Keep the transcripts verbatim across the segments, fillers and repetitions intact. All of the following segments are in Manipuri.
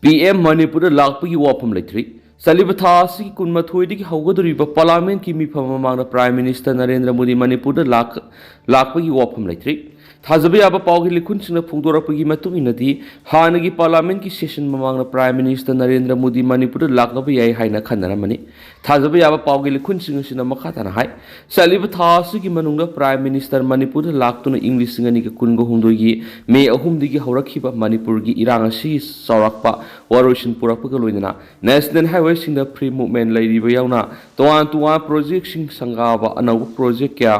ꯄꯤ ꯑꯦꯝ ꯃꯅꯤꯄꯨꯔꯗ ꯂꯥꯛꯄꯒꯤ ꯋꯥꯐꯝ ꯂꯩꯇ꯭ꯔꯤ꯫ ꯆꯠꯂꯤꯕ ꯊꯥ ꯑꯁꯤꯒꯤ ꯀꯨꯟꯃꯥꯊꯣꯏꯗꯒꯤ ꯍꯧꯒꯗꯧꯔꯤꯕ ꯄꯥꯔꯂꯥꯃꯦꯟꯠꯀꯤ ꯃꯤꯐꯝ ꯃꯃꯥꯡꯗ ꯄ꯭ꯔꯥꯏꯝ ꯃꯤꯅꯤꯁꯇꯔ ꯅꯔꯦꯟꯗ꯭ꯔ ꯃꯣꯗꯤ ꯃꯅꯤꯄꯨꯔꯗ ꯂꯥꯛ-, ꯂꯥꯛꯄꯒꯤ ꯋꯥꯐꯝ ꯂꯩꯇ꯭ꯔꯤ꯫ ꯊꯥꯖꯕ ꯌꯥꯕ ꯄꯥꯎꯒꯤ ꯂꯤꯈꯨꯟꯁꯤꯡꯅ ꯐꯣꯡꯗꯣꯔꯛꯄꯒꯤ ꯃꯇꯨꯡ ꯏꯟꯅꯗꯤ, ꯍꯥꯟꯅꯒꯤ ꯄꯥꯔꯂꯥꯃꯦꯟꯠꯀꯤ ꯁꯦꯁꯟ ꯃꯃꯥꯡꯗ ꯄ꯭ꯔꯥꯏꯝ ꯃꯤꯅꯤꯁꯇꯔ ꯅꯔꯦꯟꯗ꯭ꯔ ꯃꯣꯗꯤ ꯃꯅꯤꯄꯨꯔꯗ ꯂꯥꯛꯂꯕ ꯌꯥꯏ ꯍꯥꯏꯅ ꯈꯟꯅꯔꯝꯕꯅꯤ꯫ ꯊꯥꯖꯕ ꯌꯥꯕ ꯄꯥꯎꯒꯤ ꯂꯤꯈꯨꯟꯁꯤꯡ ꯑꯁꯤꯅ ꯃꯈꯥ ꯇꯥꯅ ꯍꯥꯏ, ꯆꯠꯂꯤꯕ ꯊꯥ ꯑꯁꯤꯒꯤ ꯃꯅꯨꯡꯗ ꯄ꯭ꯔꯥꯏꯝ ꯃꯤꯅꯤꯁꯇꯔ ꯃꯅꯤꯄꯨꯔꯗ ꯂꯥꯛꯇꯨꯅ ꯏꯪ ꯂꯤꯁꯤꯡ ꯑꯅꯤꯒ ꯀꯨꯟꯒ ꯍꯨꯝꯗꯣꯏꯒꯤ ꯃꯦ ꯑꯍꯨꯝꯗꯒꯤ ꯍꯧꯔꯛꯈꯤꯕ ꯃꯅꯤꯄꯨꯔꯒꯤ ꯏꯔꯥꯡ ꯑꯁꯤꯒꯤ ꯆꯥꯎꯔꯥꯛꯄ ꯋꯥꯔꯣꯏꯁꯤꯟ ꯄꯨꯔꯛꯄꯒ ꯂꯣꯏꯅꯅ ꯅꯦꯁꯅꯦꯜ ꯍꯥꯏꯋꯦꯁꯤꯡꯗ ꯐ꯭ꯔꯤ ꯃꯨꯚꯃꯦꯟꯠ ꯂꯩꯔꯤꯕ ꯌꯥꯎꯅ ꯇꯣꯉꯥꯟ ꯇꯣꯉꯥꯟꯕ ꯄ꯭ꯔꯣꯖꯦꯛꯁꯤꯡ ꯁꯪꯒꯥꯕ ꯑꯅꯧꯕ ꯄ꯭ꯔꯣꯖꯦꯛ ꯀꯌꯥ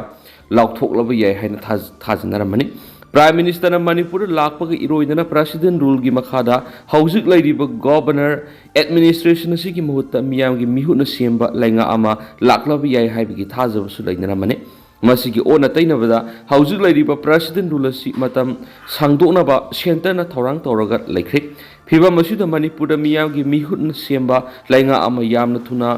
ꯂꯥꯎꯊꯣꯛꯂꯕ ꯌꯥꯏ ꯍꯥꯏꯅ ꯊꯥꯖ-, ꯊꯥꯖꯅꯔꯝꯕꯅꯤ꯫ ꯄ꯭ꯔꯥꯏꯝ ꯃꯤꯅꯤꯁꯇꯔꯅ ꯃꯅꯤꯄꯨꯔꯗ ꯂꯥꯛꯄꯒ ꯏꯔꯣꯏꯅꯅ ꯄ꯭ꯔꯦꯁꯤꯗꯦꯟꯠ ꯔꯨꯜꯒꯤ ꯃꯈꯥꯗ ꯍꯧꯖꯤꯛ ꯂꯩꯔꯤꯕ ꯒꯣꯚꯔꯅꯔ ꯑꯦꯗꯃꯤꯅꯤꯁꯇ꯭ꯔꯦꯁꯟ ꯑꯁꯤꯒꯤ ꯃꯍꯨꯠꯇ ꯃꯤꯌꯥꯝꯒꯤ ꯃꯤꯍꯨꯠꯅ ꯁꯦꯝꯕ ꯂꯩꯉꯥꯛ ꯑꯃ ꯂꯥꯛꯂꯕ ꯌꯥꯏ ꯍꯥꯏꯕꯒꯤ ꯊꯥꯖꯕꯁꯨ ꯂꯩꯅꯔꯝꯕꯅꯤ꯫ ꯃꯁꯤꯒꯤ ꯑꯣꯟꯅ ꯇꯩꯅꯕꯗ ꯍꯧꯖꯤꯛ ꯂꯩꯔꯤꯕ ꯄ꯭ꯔꯦꯁꯤꯗꯦꯟꯠ ꯔꯨꯜ ꯑꯁꯤ ꯃꯇꯝ ꯁꯥꯡꯗꯣꯛꯅꯕ ꯁꯦꯟꯇꯔꯅ ꯊꯧꯔꯥꯡ ꯇꯧꯔꯒ ꯂꯩꯈ꯭ꯔꯦ꯫ ꯐꯤꯕꯝ ꯑꯁꯤꯗ ꯃꯅꯤꯄꯨꯔꯗ ꯃꯤꯌꯥꯝꯒꯤ ꯃꯤꯍꯨꯠꯅ ꯁꯦꯝꯕ ꯂꯩꯉꯥꯛ ꯑꯃ ꯌꯥꯝꯅ ꯊꯨꯅ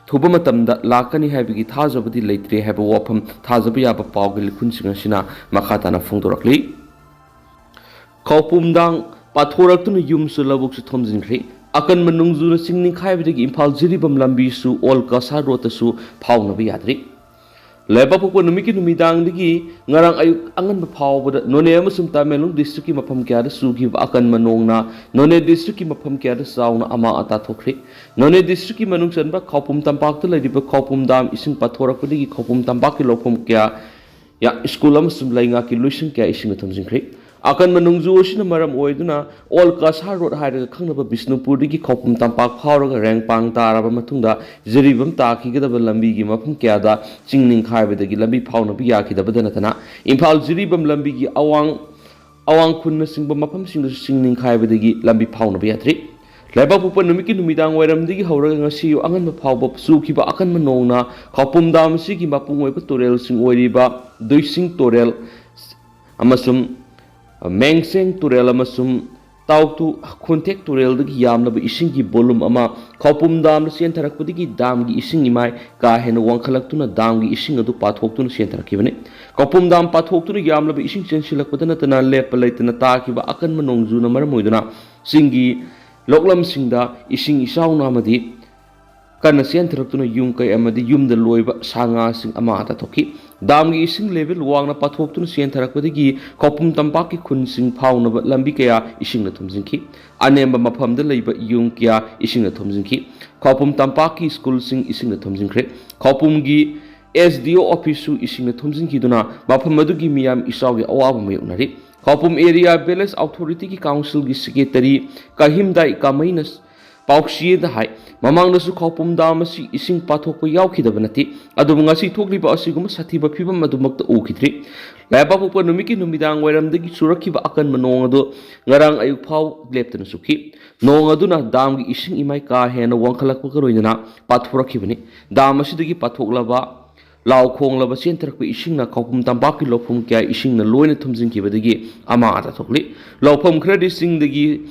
ꯊꯨꯕ ꯃꯇꯝꯗ ꯂꯥꯛꯀꯅꯤ ꯍꯥꯏꯕꯒꯤ ꯊꯥꯖꯕꯗꯤ ꯂꯩꯇ꯭ꯔꯦ ꯍꯥꯏꯕ ꯋꯥꯐꯝ ꯊꯥꯖꯕ ꯌꯥꯕ ꯄꯥꯎꯒꯤ ꯂꯤꯈꯨꯟꯁꯤꯡ ꯑꯁꯤꯅ ꯃꯈꯥ ꯇꯥꯅ ꯐꯣꯡꯗꯣꯔꯛꯂꯤ꯫ ꯈꯧꯄꯨꯝꯗꯥꯝ ꯄꯥꯊꯣꯔꯛꯇꯨꯅ ꯌꯨꯝꯁꯨ ꯂꯧꯕꯨꯛꯁꯨ ꯊꯣꯝꯖꯤꯟꯈ꯭ꯔꯦ꯫ ꯑꯀꯟꯕ ꯅꯣꯡꯖꯨꯅ ꯆꯤꯡ ꯅꯤꯡꯈꯥꯏꯕꯗꯒꯤ ꯏꯝꯐꯥꯜ ꯖꯤꯔꯤꯕꯥꯝ ꯂꯝꯕꯤꯁꯨ ꯑꯣꯜ ꯀꯁꯥꯔ ꯔꯣꯗꯇꯁꯨ ꯐꯥꯎꯅꯕ ꯌꯥꯗ꯭ꯔꯤ꯫ ꯂꯩꯕꯥꯛꯄꯣꯛꯄ ꯅꯨꯃꯤꯠꯀꯤ ꯅꯨꯃꯤꯗꯥꯡꯗꯒꯤ ꯉꯔꯥꯡ ꯑꯌꯨꯛ ꯑꯉꯟꯕ ꯐꯥꯎꯕꯗ ꯅꯣꯅꯦ ꯑꯃꯁꯨꯡ ꯇꯃꯦꯡꯂꯣꯡ ꯗꯤꯁꯇ꯭ꯔꯤꯛꯀꯤ ꯃꯐꯝ ꯀꯌꯥꯗ ꯆꯨꯈꯤꯕ ꯑꯀꯟꯕ ꯅꯣꯡꯅ ꯅꯣꯅꯦ ꯗꯤꯁꯇ꯭ꯔꯤꯛꯀꯤ ꯃꯐꯝ ꯀꯌꯥꯗ ꯆꯥꯎꯅ ꯑꯃꯥꯡ ꯑꯇꯥ ꯊꯣꯛꯈ꯭ꯔꯦ꯫ ꯅꯣꯅꯦ ꯗꯤꯁꯇ꯭ꯔꯤꯛꯀꯤ ꯃꯅꯨꯡ ꯆꯟꯕ ꯈꯧꯄꯨꯝ ꯇꯝꯄꯥꯛꯇ ꯂꯩꯔꯤꯕ ꯈꯧꯄꯨꯝ ꯗꯥꯝ ꯏꯁꯤꯡ ꯄꯥꯊꯣꯔꯛꯄꯗꯒꯤ ꯈꯧꯄꯨꯝ ꯇꯝꯄꯥꯛꯀꯤ ꯂꯧꯐꯝ ꯀꯌꯥ ꯌꯥ-, ꯁ꯭ꯀꯨꯜ ꯑꯃꯁꯨꯡ ꯂꯩꯉꯥꯛꯀꯤ ꯂꯣꯏꯁꯪ ꯀꯌꯥ ꯏꯁꯤꯡꯅ ꯊꯨꯝꯖꯤꯟꯈ꯭ꯔꯦ꯫ ꯑꯀꯟꯕ ꯅꯣꯡꯖꯨ ꯑꯁꯤꯅ ꯃꯔꯝ ꯑꯣꯏꯗꯨꯅ ꯑꯣꯜ ꯀꯁꯥꯔ ꯔꯣꯗ ꯍꯥꯏꯔꯒ ꯈꯪꯅꯕ ꯕꯤꯁꯅꯨꯄꯨꯔꯗꯒꯤ ꯈꯧꯄꯨꯝ ꯇꯝꯄꯥꯛ ꯐꯥꯎꯔꯒ ꯔꯦꯡꯄꯥꯡ ꯇꯥꯔꯕ ꯃꯇꯨꯡꯗ ꯖꯤꯔꯤꯕꯥꯝ ꯇꯥꯈꯤꯒꯗꯕ ꯂꯝꯕꯤꯒꯤ ꯃꯐꯝ ꯀꯌꯥꯗ ꯆꯤꯡ ꯅꯤꯡꯈꯥꯏꯕꯗꯒꯤ ꯂꯝꯕꯤ ꯐꯥꯎꯅꯕ ꯌꯥꯈꯤꯗꯕꯗ ꯅꯠꯇꯅ ꯏꯝꯐꯥꯜ ꯖꯤꯔꯤꯕꯥꯝ ꯂꯝꯕꯤꯒꯤ ꯑꯋꯥꯡ, ꯑꯋꯥꯡ ꯈꯨꯜꯅꯆꯤꯡꯕ ꯃꯐꯝꯁꯤꯡꯗꯁꯨ ꯆꯤꯡ ꯅꯤꯡꯈꯥꯏꯕꯗꯒꯤ ꯂꯝꯕꯤ ꯐꯥꯎꯅꯕ ꯌꯥꯗ꯭ꯔꯤ꯫ ꯂꯩꯕꯥꯛꯄꯣꯛꯄ ꯅꯨꯃꯤꯠꯀꯤ ꯅꯨꯃꯤꯗꯥꯡ ꯋꯥꯏꯔꯝꯗꯒꯤ ꯍꯧꯔꯒ ꯉꯁꯤ ꯑꯌꯨꯛ ꯑꯉꯟꯕ ꯐꯥꯎꯕ ꯆꯨꯈꯤꯕ ꯑꯀꯟꯕ ꯅꯣꯡꯅ ꯈꯧꯄꯨꯝ ꯗꯥꯝ ꯑꯁꯤꯒꯤ ꯃꯄꯨꯡ ꯑꯣꯏꯕ ꯇꯨꯔꯦꯜꯁꯤꯡ ꯑꯣꯏꯔꯤꯕ ꯗꯨꯏꯁꯤꯡ ꯇꯨꯔꯦꯜ ꯑꯃꯁꯨꯡ ꯃꯦꯡꯁꯦꯡ ꯇꯨꯔꯦꯜ ꯑꯃꯁꯨꯡ ꯇꯥꯎꯇꯨ ꯈꯨꯟꯊꯦꯛ ꯇꯨꯔꯦꯜꯗꯒꯤ ꯌꯥꯝꯂꯕ ꯏꯁꯤꯡꯒꯤ ꯕꯣꯂꯨꯝ ꯑꯃ ꯈꯧꯄꯨꯝ ꯗꯥꯝꯗ ꯆꯦꯟꯊꯔꯛꯄꯗꯒꯤ ꯗꯥꯝꯒꯤ ꯏꯁꯤꯡ ꯏꯃꯥꯏ ꯀꯥ ꯍꯦꯟꯅ ꯋꯥꯡꯈꯠꯂꯛꯇꯨꯅ ꯗꯥꯝꯒꯤ ꯏꯁꯤꯡ ꯑꯗꯨ ꯄꯥꯊꯣꯛꯇꯨꯅ ꯆꯦꯟꯊꯔꯛꯈꯤꯕꯅꯤ꯫ ꯈꯧꯄꯨꯝ ꯗꯥꯝ ꯄꯥꯊꯣꯛꯇꯨꯅ ꯌꯥꯝꯂꯕ ꯏꯁꯤꯡ ꯆꯦꯟꯁꯤꯜꯂꯛꯄꯗ ꯅꯠꯇꯅ ꯂꯦꯞꯄ ꯂꯩꯇꯅ ꯇꯥꯈꯤꯕ ꯑꯀꯟꯕ ꯅꯣꯡꯖꯨꯅ ꯃꯔꯝ ꯑꯣꯏꯗꯨꯅ ꯆꯤꯡꯒꯤ ꯂꯣꯛꯂꯝꯁꯤꯡꯗ ꯏꯁꯤꯡ ꯏꯆꯥꯎꯅ ꯑꯃꯗꯤ ꯀꯟꯅ ꯆꯦꯟꯊꯔꯛꯇꯨꯅ ꯌꯨꯝ ꯀꯩ ꯑꯃꯗꯤ ꯌꯨꯝꯗ ꯂꯣꯏꯕ ꯁꯥ ꯉꯥꯁꯤꯡ ꯑꯃꯥꯡ ꯑꯇꯥ ꯊꯣꯛꯈꯤ꯫ ꯗꯥꯝꯒꯤ ꯏꯁꯤꯡ ꯂꯦꯚꯦꯜ ꯋꯥꯡꯅ ꯄꯥꯊꯣꯛꯇꯨꯅ ꯆꯦꯟꯊꯔꯛꯄꯗꯒꯤ ꯈꯧꯄꯨꯝ ꯇꯝꯄꯥꯛꯀꯤ ꯈꯨꯟꯁꯤꯡ ꯐꯥꯎꯅꯕ ꯂꯝꯕꯤ ꯀꯌꯥ ꯏꯁꯤꯡꯅ ꯊꯨꯝꯖꯤꯟꯈꯤ꯫ ꯑꯅꯦꯝꯕ ꯃꯐꯝꯗ ꯂꯩꯕ ꯌꯨꯝ ꯀꯌꯥ ꯏꯁꯤꯡꯅ ꯊꯨꯝꯖꯤꯟꯈꯤ꯫ ꯈꯧꯄꯨꯝ ꯇꯝꯄꯥꯛꯀꯤ ꯁ꯭ꯀꯨꯜꯁꯤꯡ ꯏꯁꯤꯡꯅ ꯊꯨꯝꯖꯤꯟꯈ꯭ꯔꯦ꯫ ꯈꯧꯄꯨꯝꯒꯤ S D O office ꯁꯨ ꯏꯁꯤꯡꯅ ꯊꯨꯝꯖꯤꯟꯈꯤꯗꯨꯅ ꯃꯐꯝ ꯑꯗꯨꯒꯤ ꯃꯤꯌꯥꯝ ꯏꯆꯥꯎꯒꯤ ꯑꯋꯥꯕ ꯃꯥꯌꯣꯛꯅꯔꯤ꯫ ꯈꯧꯄꯨꯝ Area Village Authority ꯒꯤ council ꯒꯤ secretary ꯀꯥꯍꯤꯝꯗꯥꯏ ꯀꯥꯃꯩꯅ ꯄꯥꯎꯆꯦꯗ ꯍꯥꯏ, ꯃꯃꯥꯡꯗꯁꯨ ꯈꯧꯄꯨꯝ ꯗꯥꯝ ꯑꯁꯤ ꯏꯁꯤꯡ ꯄꯥꯊꯣꯛꯄ ꯌꯥꯎꯈꯤꯗꯕ ꯅꯠꯇꯦ, ꯑꯗꯨꯕꯨ ꯉꯁꯤ ꯊꯣꯛꯂꯤꯕ ꯑꯁꯤꯒꯨꯝꯕ ꯁꯥꯊꯤꯕ ꯐꯤꯕꯝ ꯑꯗꯨꯃꯛꯇ ꯎꯈꯤꯗ꯭ꯔꯤ꯫ ꯂꯩꯕꯥꯛꯄꯣꯛꯄ ꯅꯨꯃꯤꯠꯀꯤ ꯅꯨꯃꯤꯗꯥꯡ ꯋꯥꯏꯔꯝꯗꯒꯤ ꯆꯨꯔꯛꯈꯤꯕ ꯑꯀꯟꯕ ꯅꯣꯡ ꯑꯗꯨ ꯉꯔꯥꯡ ꯑꯌꯨꯛ ꯐꯥꯎ ꯂꯦꯞꯇꯅ ꯆꯨꯈꯤ꯫ ꯅꯣꯡ ꯑꯗꯨꯅ ꯗꯥꯝꯒꯤ ꯏꯁꯤꯡ ꯏꯃꯥꯏ ꯀꯥ ꯍꯦꯟꯅ ꯋꯥꯡꯈꯠꯂꯛꯄꯒ ꯂꯣꯏꯅꯅ ꯄꯥꯊꯣꯔꯛꯈꯤꯕꯅꯤ꯫ ꯗꯥꯝ ꯑꯁꯤꯗꯒꯤ ꯄꯥꯊꯣꯛꯂꯕ ꯂꯥꯎ ꯈꯣꯡꯂꯕ ꯆꯦꯟꯊꯔꯛꯄ ꯏꯁꯤꯡꯅ ꯈꯧꯄꯨꯝ ꯇꯝꯄꯥꯛꯀꯤ ꯂꯧꯐꯝ ꯀꯌꯥ ꯏꯁꯤꯡꯅ ꯂꯣꯏꯅ ꯊꯨꯝꯖꯤꯟꯈꯤꯕꯗꯒꯤ ꯑꯃꯥꯡ ꯑꯇꯥ ꯊꯣꯛꯂꯤ꯫ ꯂꯧꯐꯝ ꯈꯔꯗꯤ ꯆꯤꯡꯗꯒꯤ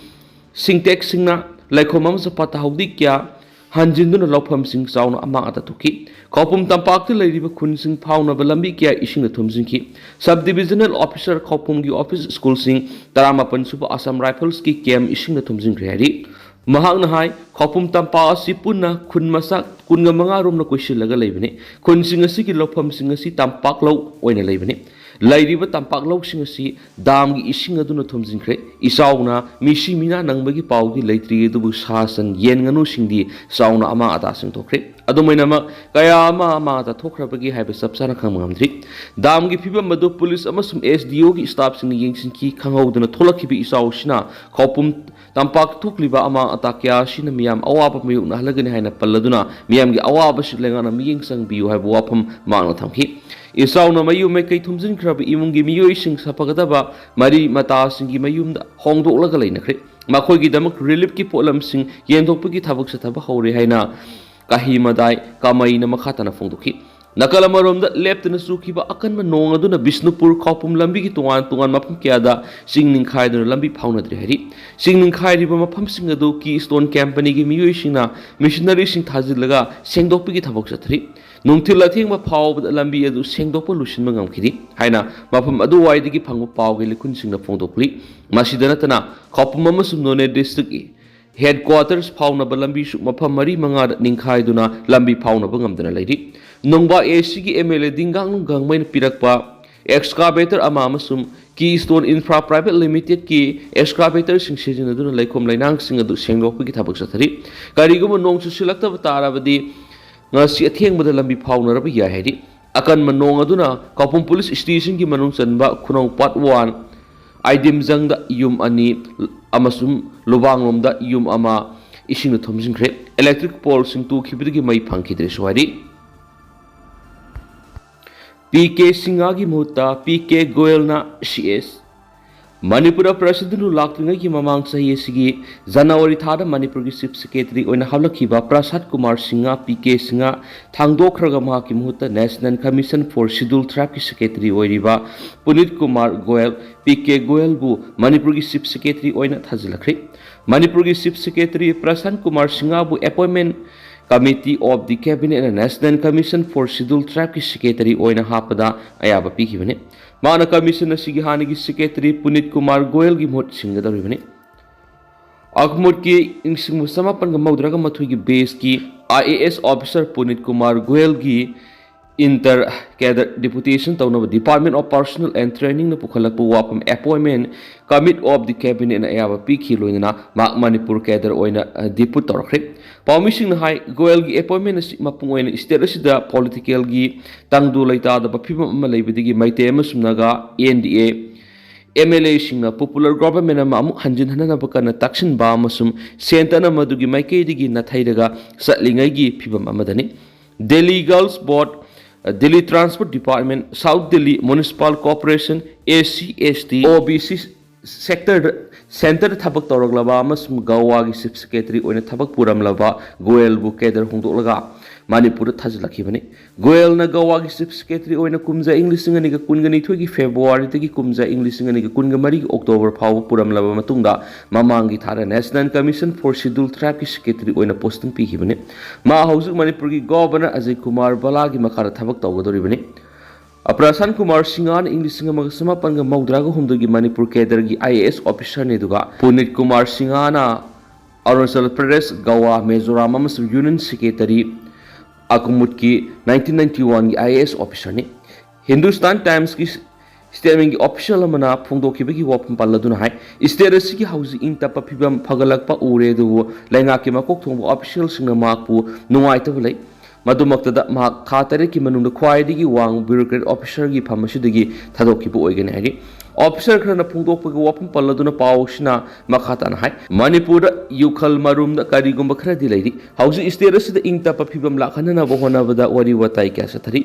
ꯁꯤꯟꯇꯦꯛꯁꯁꯤꯡꯅ ꯂꯩꯈꯣꯝ ꯑꯃꯁꯨꯡ ꯐꯠꯇ ꯍꯥꯎꯗꯤ ꯀꯌꯥ ꯍꯟꯖꯤꯟꯗꯨꯅ ꯂꯧꯐꯝꯁꯤꯡ ꯆꯥꯎꯅ ꯑꯃꯥꯡ ꯑꯇꯥ ꯊꯣꯛꯈꯤ꯫ ꯈꯧꯄꯨꯝ ꯇꯝꯄꯥꯛꯇ ꯂꯩꯔꯤꯕ ꯈꯨꯟꯁꯤꯡ ꯐꯥꯎꯅꯕ ꯂꯝꯕꯤ ꯀꯌꯥ ꯏꯁꯤꯡꯅ ꯊꯨꯝꯖꯤꯟꯈꯤ꯫ Sub Divisional Officer ꯈꯧꯄꯨꯝꯒꯤ office, ꯁ꯭ꯀꯨꯜꯁꯤꯡ, ꯇꯔꯥꯃꯥꯄꯟ ꯁꯨꯕ Assam Rifles ꯀꯤ camp ꯏꯁꯤꯡꯅ ꯊꯨꯝꯖꯤꯟꯈ꯭ꯔꯦ ꯍꯥꯏꯔꯤ꯫ ꯃꯍꯥꯛꯅ ꯍꯥꯏ, ꯈꯧꯄꯨꯝ ꯇꯝꯄꯥꯛ ꯑꯁꯤ ꯄꯨꯟꯅ ꯈꯨꯟ ꯃꯆꯥ ꯀꯨꯟꯒ ꯃꯉꯥ ꯔꯣꯝꯅ ꯀꯣꯏꯁꯤꯜꯂꯒ ꯂꯩꯕꯅꯤ꯫ ꯈꯨꯟꯁꯤꯡ ꯑꯁꯤꯒꯤ ꯂꯧꯐꯝꯁꯤꯡ ꯑꯁꯤ ꯇꯝꯄꯥꯛ ꯂꯧ ꯑꯣꯏꯅ ꯂꯩꯕꯅꯤ꯫ ꯂꯩꯔꯤꯕ ꯇꯝꯄꯥꯛ ꯂꯧꯁꯤꯡ ꯑꯁꯤ ꯗꯥꯝꯒꯤ ꯏꯁꯤꯡ ꯑꯗꯨꯅ ꯊꯨꯝꯖꯤꯟꯈ꯭ꯔꯦ꯫ ꯏꯆꯥꯎꯅ ꯃꯤꯁꯤ ꯃꯤꯅꯥ ꯅꯪꯕꯒꯤ ꯄꯥꯎꯗꯤ ꯂꯩꯇ꯭ꯔꯤ, ꯑꯗꯨꯕꯨ ꯁꯥ ꯁꯟ, ꯌꯦꯟ ꯉꯥꯅꯨꯁꯤꯡꯗꯤ ꯆꯥꯎꯅ ꯑꯃꯥꯡ ꯑꯇꯥꯁꯤꯡ ꯊꯣꯛꯈ꯭ꯔꯦ꯫ ꯑꯗꯨꯝ ꯑꯣꯏꯅꯃꯛ, ꯀꯌꯥ ꯑꯃ ꯑꯃꯥꯡ ꯑꯇꯥ ꯊꯣꯛꯈ꯭ꯔꯕꯒꯦ ꯍꯥꯏꯕ ꯆꯞ ꯆꯥꯅ ꯈꯪꯕ ꯉꯝꯗ꯭ꯔꯤ꯫ ꯗꯥꯝꯒꯤ ꯐꯤꯕꯝ ꯑꯗꯨ ꯄꯨꯂꯤꯁ ꯑꯃꯁꯨꯡ S D O ꯒꯤ staff ꯁꯤꯡꯅ ꯌꯦꯡꯁꯤꯟꯈꯤ꯫ ꯈꯪꯍꯧꯗꯅ ꯊꯣꯛꯂꯛꯈꯤꯕ ꯏꯆꯥꯎ ꯑꯁꯤꯅ ꯈꯧꯄꯨꯝ ꯇꯝꯄꯥꯛꯇ ꯊꯣꯛꯂꯤꯕ ꯑꯃꯥꯡ ꯑꯇꯥ ꯀꯌꯥ ꯑꯁꯤꯅ ꯃꯤꯌꯥꯝ ꯑꯋꯥꯕ ꯃꯥꯌꯣꯛꯅꯍꯜꯂꯒꯅꯤ ꯍꯥꯏꯅ ꯄꯜꯂꯗꯨꯅ, ꯃꯤꯌꯥꯝꯒꯤ ꯑꯋꯥꯕꯁꯤ ꯂꯩꯉꯥꯛꯅ ꯃꯤꯠꯌꯦꯡ ꯆꯪꯕꯤꯌꯨ ꯍꯥꯏꯕ ꯋꯥꯐꯝ ꯃꯍꯥꯛꯅ ꯊꯝꯈꯤ꯫ ꯏꯆꯥꯎꯅ ꯃꯌꯨꯝ ꯃꯩꯀꯩ ꯊꯨꯝꯖꯤꯟꯈ꯭ꯔꯕ ꯏꯃꯨꯡꯒꯤ ꯃꯤꯑꯣꯏꯁꯤꯡ ꯁꯥꯐꯒꯗꯕ ꯃꯔꯤ ꯃꯇꯥꯁꯤꯡꯒꯤ ꯃꯌꯨꯝꯗ ꯍꯣꯡꯗꯣꯛꯂꯒ ꯂꯩꯅꯈ꯭ꯔꯦ꯫ ꯃꯈꯣꯏꯒꯤꯗꯃꯛ relief ꯀꯤ ꯄꯣꯠꯂꯝꯁꯤꯡ ꯌꯦꯟꯊꯣꯛꯄꯒꯤ ꯊꯕꯛ ꯆꯠꯊꯕ ꯍꯧꯔꯦ ꯍꯥꯏꯅ ꯀꯥꯍꯤꯃꯗꯥꯏ ꯀꯥꯃꯩꯅ ꯃꯈꯥ ꯇꯥꯅ ꯐꯣꯡꯗꯣꯛꯈꯤ꯫ ꯅꯥꯀꯜ ꯑꯃꯔꯣꯝꯗ, ꯂꯦꯞꯇꯅ ꯆꯨꯈꯤꯕ ꯑꯀꯟꯕ ꯅꯣꯡ ꯑꯗꯨꯅ ꯕꯤꯁꯅꯨꯄꯨꯔ ꯈꯧꯄꯨꯝ ꯂꯝꯕꯤꯒꯤ ꯇꯣꯉꯥꯟ ꯇꯣꯉꯥꯟꯕ ꯃꯐꯝ ꯀꯌꯥꯗ ꯆꯤꯡ ꯅꯤꯡꯈꯥꯏꯗꯨꯅ ꯂꯝꯕꯤ ꯐꯥꯎꯅꯗ꯭ꯔꯦ ꯍꯥꯏꯔꯤ꯫ ꯆꯤꯡ ꯅꯤꯡꯈꯥꯏꯔꯤꯕ ꯃꯐꯝꯁꯤꯡ ꯑꯗꯨ Keystone Company ꯒꯤ ꯃꯤꯑꯣꯏꯁꯤꯡꯅ machinery ꯁꯤꯡ ꯊꯥꯖꯤꯜꯂꯒ ꯁꯦꯡꯗꯣꯛꯄꯒꯤ ꯊꯕꯛ ꯆꯠꯊꯔꯤ꯫ ꯅꯨꯡꯊꯤꯜ ꯑꯊꯦꯡꯕ ꯐꯥꯎꯕꯗ ꯂꯝꯕꯤ ꯑꯗꯨ ꯁꯦꯡꯗꯣꯛꯄ ꯂꯣꯏꯁꯤꯟꯕ ꯉꯝꯈꯤꯗꯦ ꯍꯥꯏꯅ ꯃꯐꯝ ꯑꯗꯨꯋꯥꯏꯗꯒꯤ ꯐꯪꯕ ꯄꯥꯎꯒꯤ ꯂꯤꯈꯨꯟꯁꯤꯡꯅ ꯐꯣꯡꯗꯣꯛꯂꯤ꯫ ꯃꯁꯤꯗ ꯅꯠꯇꯅ, ꯈꯧꯄꯨꯝ ꯑꯃꯁꯨꯡ ꯅꯣꯅꯦ district ꯀꯤ ꯍꯦꯗꯀ꯭ꯋꯥꯇꯔꯁ ꯐꯥꯎꯅꯕ ꯂꯝꯕꯤꯁꯨ ꯃꯐꯝ ꯃꯔꯤ ꯃꯉꯥꯗ ꯅꯤꯡꯈꯥꯏꯗꯨꯅ ꯂꯝꯕꯤ ꯐꯥꯎꯅꯕ ꯉꯝꯗꯅ ꯂꯩꯔꯤ꯫ ꯅꯣꯡꯕꯥ ꯑꯦ ꯁꯤꯒꯤ ꯑꯦꯝ ꯑꯦꯜ ꯑꯦ ꯗꯤꯡꯒꯥꯡꯂꯨꯡ ꯒꯥꯡꯃꯩꯅ ꯄꯤꯔꯛꯄ ꯑꯦꯛꯁꯀꯥꯚꯦꯇꯔ ꯑꯃ ꯑꯃꯁꯨꯡ ꯀꯤ ꯁ꯭ꯇꯣꯟ ꯏꯟꯐ꯭ꯔꯥ ꯄ꯭ꯔꯥꯏꯚꯦꯠ ꯂꯤꯃꯤꯇꯦꯗꯀꯤ ꯑꯦꯛꯁꯀꯥꯚꯦꯇꯔꯁꯤꯡ ꯁꯤꯖꯤꯟꯅꯗꯨꯅ ꯂꯩꯈꯣꯝ ꯂꯩꯅꯥꯡꯁꯤꯡ ꯑꯗꯨ ꯁꯦꯡꯗꯣꯛꯄꯒꯤ ꯊꯕꯛ ꯆꯠꯊꯔꯤ꯫ ꯀꯔꯤꯒꯨꯝꯕ ꯅꯣꯡ ꯆꯨꯁꯤꯜꯂꯛꯇꯕ ꯇꯥꯔꯕꯗꯤ ꯉꯁꯤ ꯑꯊꯦꯡꯕꯗ ꯂꯝꯕꯤ ꯐꯥꯎꯅꯔꯕ ꯌꯥꯏ ꯍꯥꯏꯔꯤ꯫ ꯑꯀꯟꯕ ꯅꯣꯡ ꯑꯗꯨꯅ ꯀꯥꯎꯄꯨꯝ ꯄꯨꯂꯤꯁ ꯁ꯭ꯇꯦꯁꯟꯒꯤ ꯃꯅꯨꯡ ꯆꯟꯕ ꯈꯨꯅꯧ ꯄꯥꯔꯠ ꯋꯥꯟ, ꯑꯥꯏꯗꯤꯝꯖꯪꯗ ꯌꯨꯝ ꯑꯅꯤ ꯑꯃꯁꯨꯡ ꯂꯨꯕꯥꯡꯂꯣꯝꯗ ꯌꯨꯝ ꯑꯃ ꯏꯁꯤꯡꯅ ꯊꯨꯝꯖꯤꯟꯈ꯭ꯔꯦ꯫ ꯏꯂꯦꯛꯇ꯭ꯔꯤꯛ ꯄꯣꯜꯁꯤꯡ ꯇꯨꯈꯤꯕꯗꯒꯤ ꯃꯩ ꯐꯪꯈꯤꯗ꯭ꯔꯦꯁꯨ ꯍꯥꯏꯔꯤ꯫ ꯄꯤ ꯀꯦ ꯁꯤꯡꯍꯒꯤ ꯃꯍꯨꯠꯇ ꯄꯤ ꯀꯦ ꯒꯣꯌꯜꯅ ꯁꯤ ꯑꯦꯁ꯫ ꯃꯅꯤꯄꯨꯔꯗ ꯄ꯭ꯔꯁꯤꯗꯦꯟꯠ ꯂꯨ ꯂꯥꯛꯇ꯭ꯔꯤꯉꯩꯒꯤ ꯃꯃꯥꯡ ꯆꯍꯤ ꯑꯁꯤꯒꯤ ꯖꯅꯋꯥꯔꯤ ꯊꯥꯗ ꯃꯅꯤꯄꯨꯔꯒꯤ ꯆꯤꯐ ꯁꯦꯀ꯭ꯔꯦꯇꯔꯤ ꯑꯣꯏꯅ ꯍꯥꯞꯂꯛꯈꯤꯕ ꯄ꯭ꯔꯁꯥꯗ ꯀꯨꯃꯥꯔ ꯁꯤꯡꯍ, ꯄꯤ ꯀꯦ ꯁꯤꯡꯍ, ꯊꯥꯡꯗꯣꯛꯈ꯭ꯔꯒ ꯃꯍꯥꯛꯀꯤ ꯃꯍꯨꯠꯇ National Commission for Scheduled Tribeꯀꯤ ꯁꯦꯀ꯭ꯔꯦꯇꯔꯤ ꯑꯣꯏꯔꯤꯕ ꯄꯨꯅꯤꯠ ꯀꯨꯃꯥꯔ ꯒꯣꯌꯜ, ꯄꯤ ꯀꯦ ꯒꯣꯌꯜꯕꯨ ꯃꯅꯤꯄꯨꯔꯒꯤ ꯆꯤꯐ ꯁꯦꯀ꯭ꯔꯦꯇꯔꯤ ꯑꯣꯏꯅ ꯊꯥꯖꯤꯜꯂꯛꯈ꯭ꯔꯦ꯫ ꯃꯅꯤꯄꯨꯔꯒꯤ ꯆꯤꯐ ꯁꯦꯀ꯭ꯔꯦꯇꯔꯤ ꯄ꯭ꯔꯁꯥꯟ ꯀꯨꯃꯥꯔ ꯁꯤꯡꯍꯕꯨ Appointment Committee of the Cabinet and National Commission for Scheduled Tribeꯀꯤ ꯁꯦꯀ꯭ꯔꯦꯇꯔꯤ ꯑꯣꯏꯅ ꯍꯥꯞꯄꯗ ꯑꯌꯥꯕ ꯄꯤꯈꯤꯕꯅꯤ꯫ ꯃꯍꯥꯛꯅ ꯀꯃꯤꯁꯟ ꯑꯁꯤꯒꯤ ꯍꯥꯟꯅꯒꯤ ꯁꯦꯀ꯭ꯔꯦꯇꯔꯤ ꯄꯨꯅꯤꯠ ꯀꯨꯃꯥꯔ ꯒꯣꯌꯜꯒꯤ ꯃꯍꯨꯠ ꯁꯤꯟꯒꯗꯧꯔꯤꯕꯅꯤ꯫ ꯑꯈꯃꯨꯠꯀꯤ ꯏꯪ ꯁꯤꯡꯕ ꯆꯃꯥꯄꯟꯒ ꯃꯧꯗ꯭ꯔꯥꯒ ꯃꯥꯊꯣꯏꯒꯤ ꯕꯦꯁꯀꯤ I A S officer Punit Kumar ꯒꯣꯌꯜꯒꯤ ꯏꯟꯇꯔ ꯀꯦꯗꯔ ꯗꯤꯄꯨꯇꯦꯁꯟ ꯇꯧꯅꯕ Department of Personnel and Trainingꯅ ꯄꯨꯈꯠꯂꯛꯄ ꯋꯥꯐꯝ Appointment Committee of the Cabinetꯅ ꯑꯌꯥꯕ ꯄꯤꯈꯤ, ꯂꯣꯏꯅꯅ ꯃꯍꯥꯛ ꯃꯅꯤꯄꯨꯔ ꯀꯦꯗꯔ ꯑꯣꯏꯅ, ꯑ, ꯗꯤꯄꯨꯠ ꯇꯧꯔꯛꯈ꯭ꯔꯦ꯫ ꯄꯥꯎꯃꯤꯁꯤꯡꯅ ꯍꯥꯏ, ꯒꯣꯌꯜꯒꯤ ꯑꯦꯄꯣꯏꯟꯃꯦꯟ ꯑꯁꯤ ꯃꯄꯨꯡ ꯑꯣꯏꯅ ꯁ꯭ꯇꯦꯠ ꯑꯁꯤꯗ ꯄꯣꯂꯤꯇꯤꯀꯦꯜꯒꯤ ꯇꯪꯗꯨ ꯂꯩꯇꯥꯗꯕ ꯐꯤꯕꯝ ꯑꯃ ꯂꯩꯕꯗꯒꯤ ꯃꯩꯇꯩ ꯑꯃꯁꯨꯡ ꯅꯥꯒꯥ, ꯑꯦꯟ ꯗꯤ ꯑꯦ, ꯑꯦꯝ ꯑꯦꯜ ꯑꯦꯁꯤꯡꯅ ꯄꯣꯄꯨꯂꯔ ꯒꯣꯚꯔꯟꯃꯦꯟ ꯑꯃ ꯑꯃꯨꯛ ꯍꯟꯖꯤꯟꯍꯟꯅꯕ ꯀꯟꯅ ꯇꯛꯁꯤꯟꯕ ꯑꯃꯁꯨꯡ ꯁꯦꯟꯇꯔꯅ ꯃꯗꯨꯒꯤ ꯃꯥꯏꯀꯩꯗꯒꯤ ꯅꯥꯊꯩꯔꯒ ꯆꯠꯂꯤꯉꯩꯒꯤ ꯐꯤꯕꯝ ꯑꯃꯗꯅꯤ꯫ Delhi girls board, Delhi transport department, south Delhi municipal corporation, A C S T, ꯑꯣ ꯕꯤ ꯁꯤ ꯁꯦꯛꯇꯔꯗ, ꯁꯦꯟꯇꯔꯗ ꯊꯕꯛ ꯇꯧꯔꯛꯂꯕ ꯑꯃꯁꯨꯡ ꯒꯋꯥꯒꯤ ꯆꯤꯐ ꯁꯦꯀ꯭ꯔꯦꯇꯔꯤ ꯑꯣꯏꯅ ꯊꯕꯛ ꯄꯨꯔꯝꯂꯕ ꯒꯣꯌꯜꯕꯨ ꯀꯦꯗꯔ ꯍꯣꯡꯗꯣꯛꯂꯒ ꯃꯅꯤꯄꯨꯔꯗ ꯊꯥꯖꯤꯜꯂꯛꯈꯤꯕꯅꯤ꯫ ꯒꯣꯌꯜꯅ ꯒꯋꯥꯒꯤ ꯆꯤꯐ ꯁꯦꯀ꯭ꯔꯦꯇꯔꯤ ꯑꯣꯏꯅ ꯀꯨꯝꯖꯥ ꯏꯪ ꯂꯤꯁꯤꯡ ꯑꯅꯤꯒ ꯀꯨꯟꯒ ꯅꯤꯊꯣꯏꯒꯤ ꯐꯦꯕ꯭ꯔꯨꯋꯥꯔꯤꯗꯒꯤ ꯀꯨꯝꯖꯥ ꯏꯪ ꯂꯤꯁꯤꯡ ꯑꯅꯤꯒ ꯀꯨꯟꯒ ꯃꯔꯤꯒꯤ ꯑꯣꯛꯇꯣꯕꯔ ꯐꯥꯎꯕ ꯄꯨꯔꯝꯂꯕ ꯃꯇꯨꯡꯗ ꯃꯃꯥꯡꯒꯤ ꯊꯥꯗ National Commission for Scheduled Tribeꯀꯤ ꯁꯦꯀ꯭ꯔꯦꯇꯔꯤ ꯑꯣꯏꯅ ꯄꯣꯁꯇꯤꯡ ꯄꯤꯈꯤꯕꯅꯤ꯫ ꯃꯥ ꯍꯧꯖꯤꯛ ꯃꯅꯤꯄꯨꯔꯒꯤ ꯒꯣꯚꯔꯅꯔ ꯑꯖꯌ ꯀꯨꯃꯥꯔ ꯕꯂꯥꯒꯤ ꯃꯈꯥꯗ ꯊꯕꯛ ꯇꯧꯒꯗꯧꯔꯤꯕꯅꯤ꯫ ꯄ꯭ꯔꯁꯥꯟ ꯀꯨꯃꯥꯔ ꯁꯤꯡꯍꯅ ꯏꯪ ꯂꯤꯁꯤꯡ ꯑꯃꯒ ꯆꯃꯥꯄꯟꯒ ꯃꯧꯗ꯭ꯔꯥꯒ ꯍꯨꯝꯗꯣꯏꯒꯤ ꯃꯅꯤꯄꯨꯔ ꯀꯦꯗꯔꯒꯤ ꯑꯥꯏ ꯑꯦ ꯑꯦꯁ ꯑꯣꯐꯤꯁꯥꯔꯅꯤ, ꯑꯗꯨꯒ ꯄꯨꯅꯤꯠ ꯀꯨꯃꯥꯔ ꯁꯤꯡꯍꯅ ꯑꯔꯨꯅꯥꯆꯜ ꯄ꯭ꯔꯗꯦꯁ, ꯒꯋꯥ, ꯃꯤꯖꯣꯔꯥꯝ ꯑꯃꯁꯨꯡ ꯌꯨꯅꯤꯌꯟ ꯁꯦꯀ꯭ꯔꯦꯇꯔꯤ ꯑꯀꯨꯃꯨꯠꯀꯤ ꯅꯥꯏꯟꯇꯤꯟ ꯅꯥꯏꯟꯇꯤ ꯋꯥꯟꯒꯤ ꯑꯥꯏ ꯑꯦ ꯑꯦꯁ ꯑꯣꯐꯤꯁꯔꯅꯤ꯫ ꯍꯤꯟꯗꯨꯁꯇꯥꯟ ꯇꯥꯏꯝꯁꯀꯤ ꯁ꯭ꯇꯦꯠꯃꯦꯟꯒꯤ ꯑꯣꯐꯤꯁꯤꯌꯦꯜ ꯑꯃꯅ ꯐꯣꯡꯗꯣꯛꯈꯤꯕꯒꯤ ꯋꯥꯐꯝ ꯄꯜꯂꯗꯨꯅ ꯍꯥꯏ, ꯁ꯭ꯇꯦꯠ ꯑꯁꯤꯒꯤ ꯍꯧꯖꯤꯛ ꯏꯪ ꯇꯞꯄ ꯐꯤꯕꯝ ꯐꯒꯠꯂꯛꯄ ꯎꯔꯦ, ꯑꯗꯨꯕꯨ ꯂꯩꯉꯥꯛꯀꯤ ꯃꯀꯣꯛ ꯊꯣꯡꯕ ꯑꯣꯐꯤꯁꯤꯌꯦꯜꯁꯤꯡꯅ ꯃꯍꯥꯛꯄꯨ ꯅꯨꯡꯉꯥꯏꯇꯕ ꯂꯩ꯫ ꯃꯗꯨꯃꯛꯇꯗ ꯃꯍꯥꯛ ꯊꯥ ꯇꯔꯦꯠꯀꯤ ꯃꯅꯨꯡꯗ ꯈ꯭ꯋꯥꯏꯗꯒꯤ ꯋꯥꯡꯕ ꯕ꯭ꯌꯨꯔꯣꯀ꯭ꯔꯦꯠ ꯑꯣꯐꯤꯁꯔꯒꯤ ꯐꯝ ꯑꯁꯤꯗꯒꯤ ꯊꯥꯗꯣꯛꯈꯤꯕ ꯑꯣꯏꯒꯅꯤ ꯍꯥꯏꯔꯤ꯫ ꯑꯣꯐꯤꯁꯔ ꯈꯔꯅ ꯐꯣꯡꯗꯣꯛꯄꯒꯤ ꯋꯥꯐꯝ ꯄꯜꯂꯗꯨꯅ ꯄꯥꯎ ꯑꯁꯤꯅ ꯃꯈꯥ ꯇꯥꯅ ꯍꯥꯏ, ꯃꯅꯤꯄꯨꯔꯗ ꯌꯨꯈꯜ ꯃꯔꯨꯝꯗ ꯀꯔꯤꯒꯨꯝꯕ ꯈꯔꯗꯤ ꯂꯩꯔꯤ꯫ ꯍꯧꯖꯤꯛ ꯁ꯭ꯇꯦꯠ ꯑꯁꯤꯗ ꯏꯪ ꯇꯞꯄ ꯐꯤꯕꯝ ꯂꯥꯛꯍꯟꯅꯅꯕ ꯍꯣꯠꯅꯕꯗ ꯋꯥꯔꯤ ꯋꯥꯇꯥꯏ ꯀꯌꯥ ꯆꯠꯊꯔꯤ꯫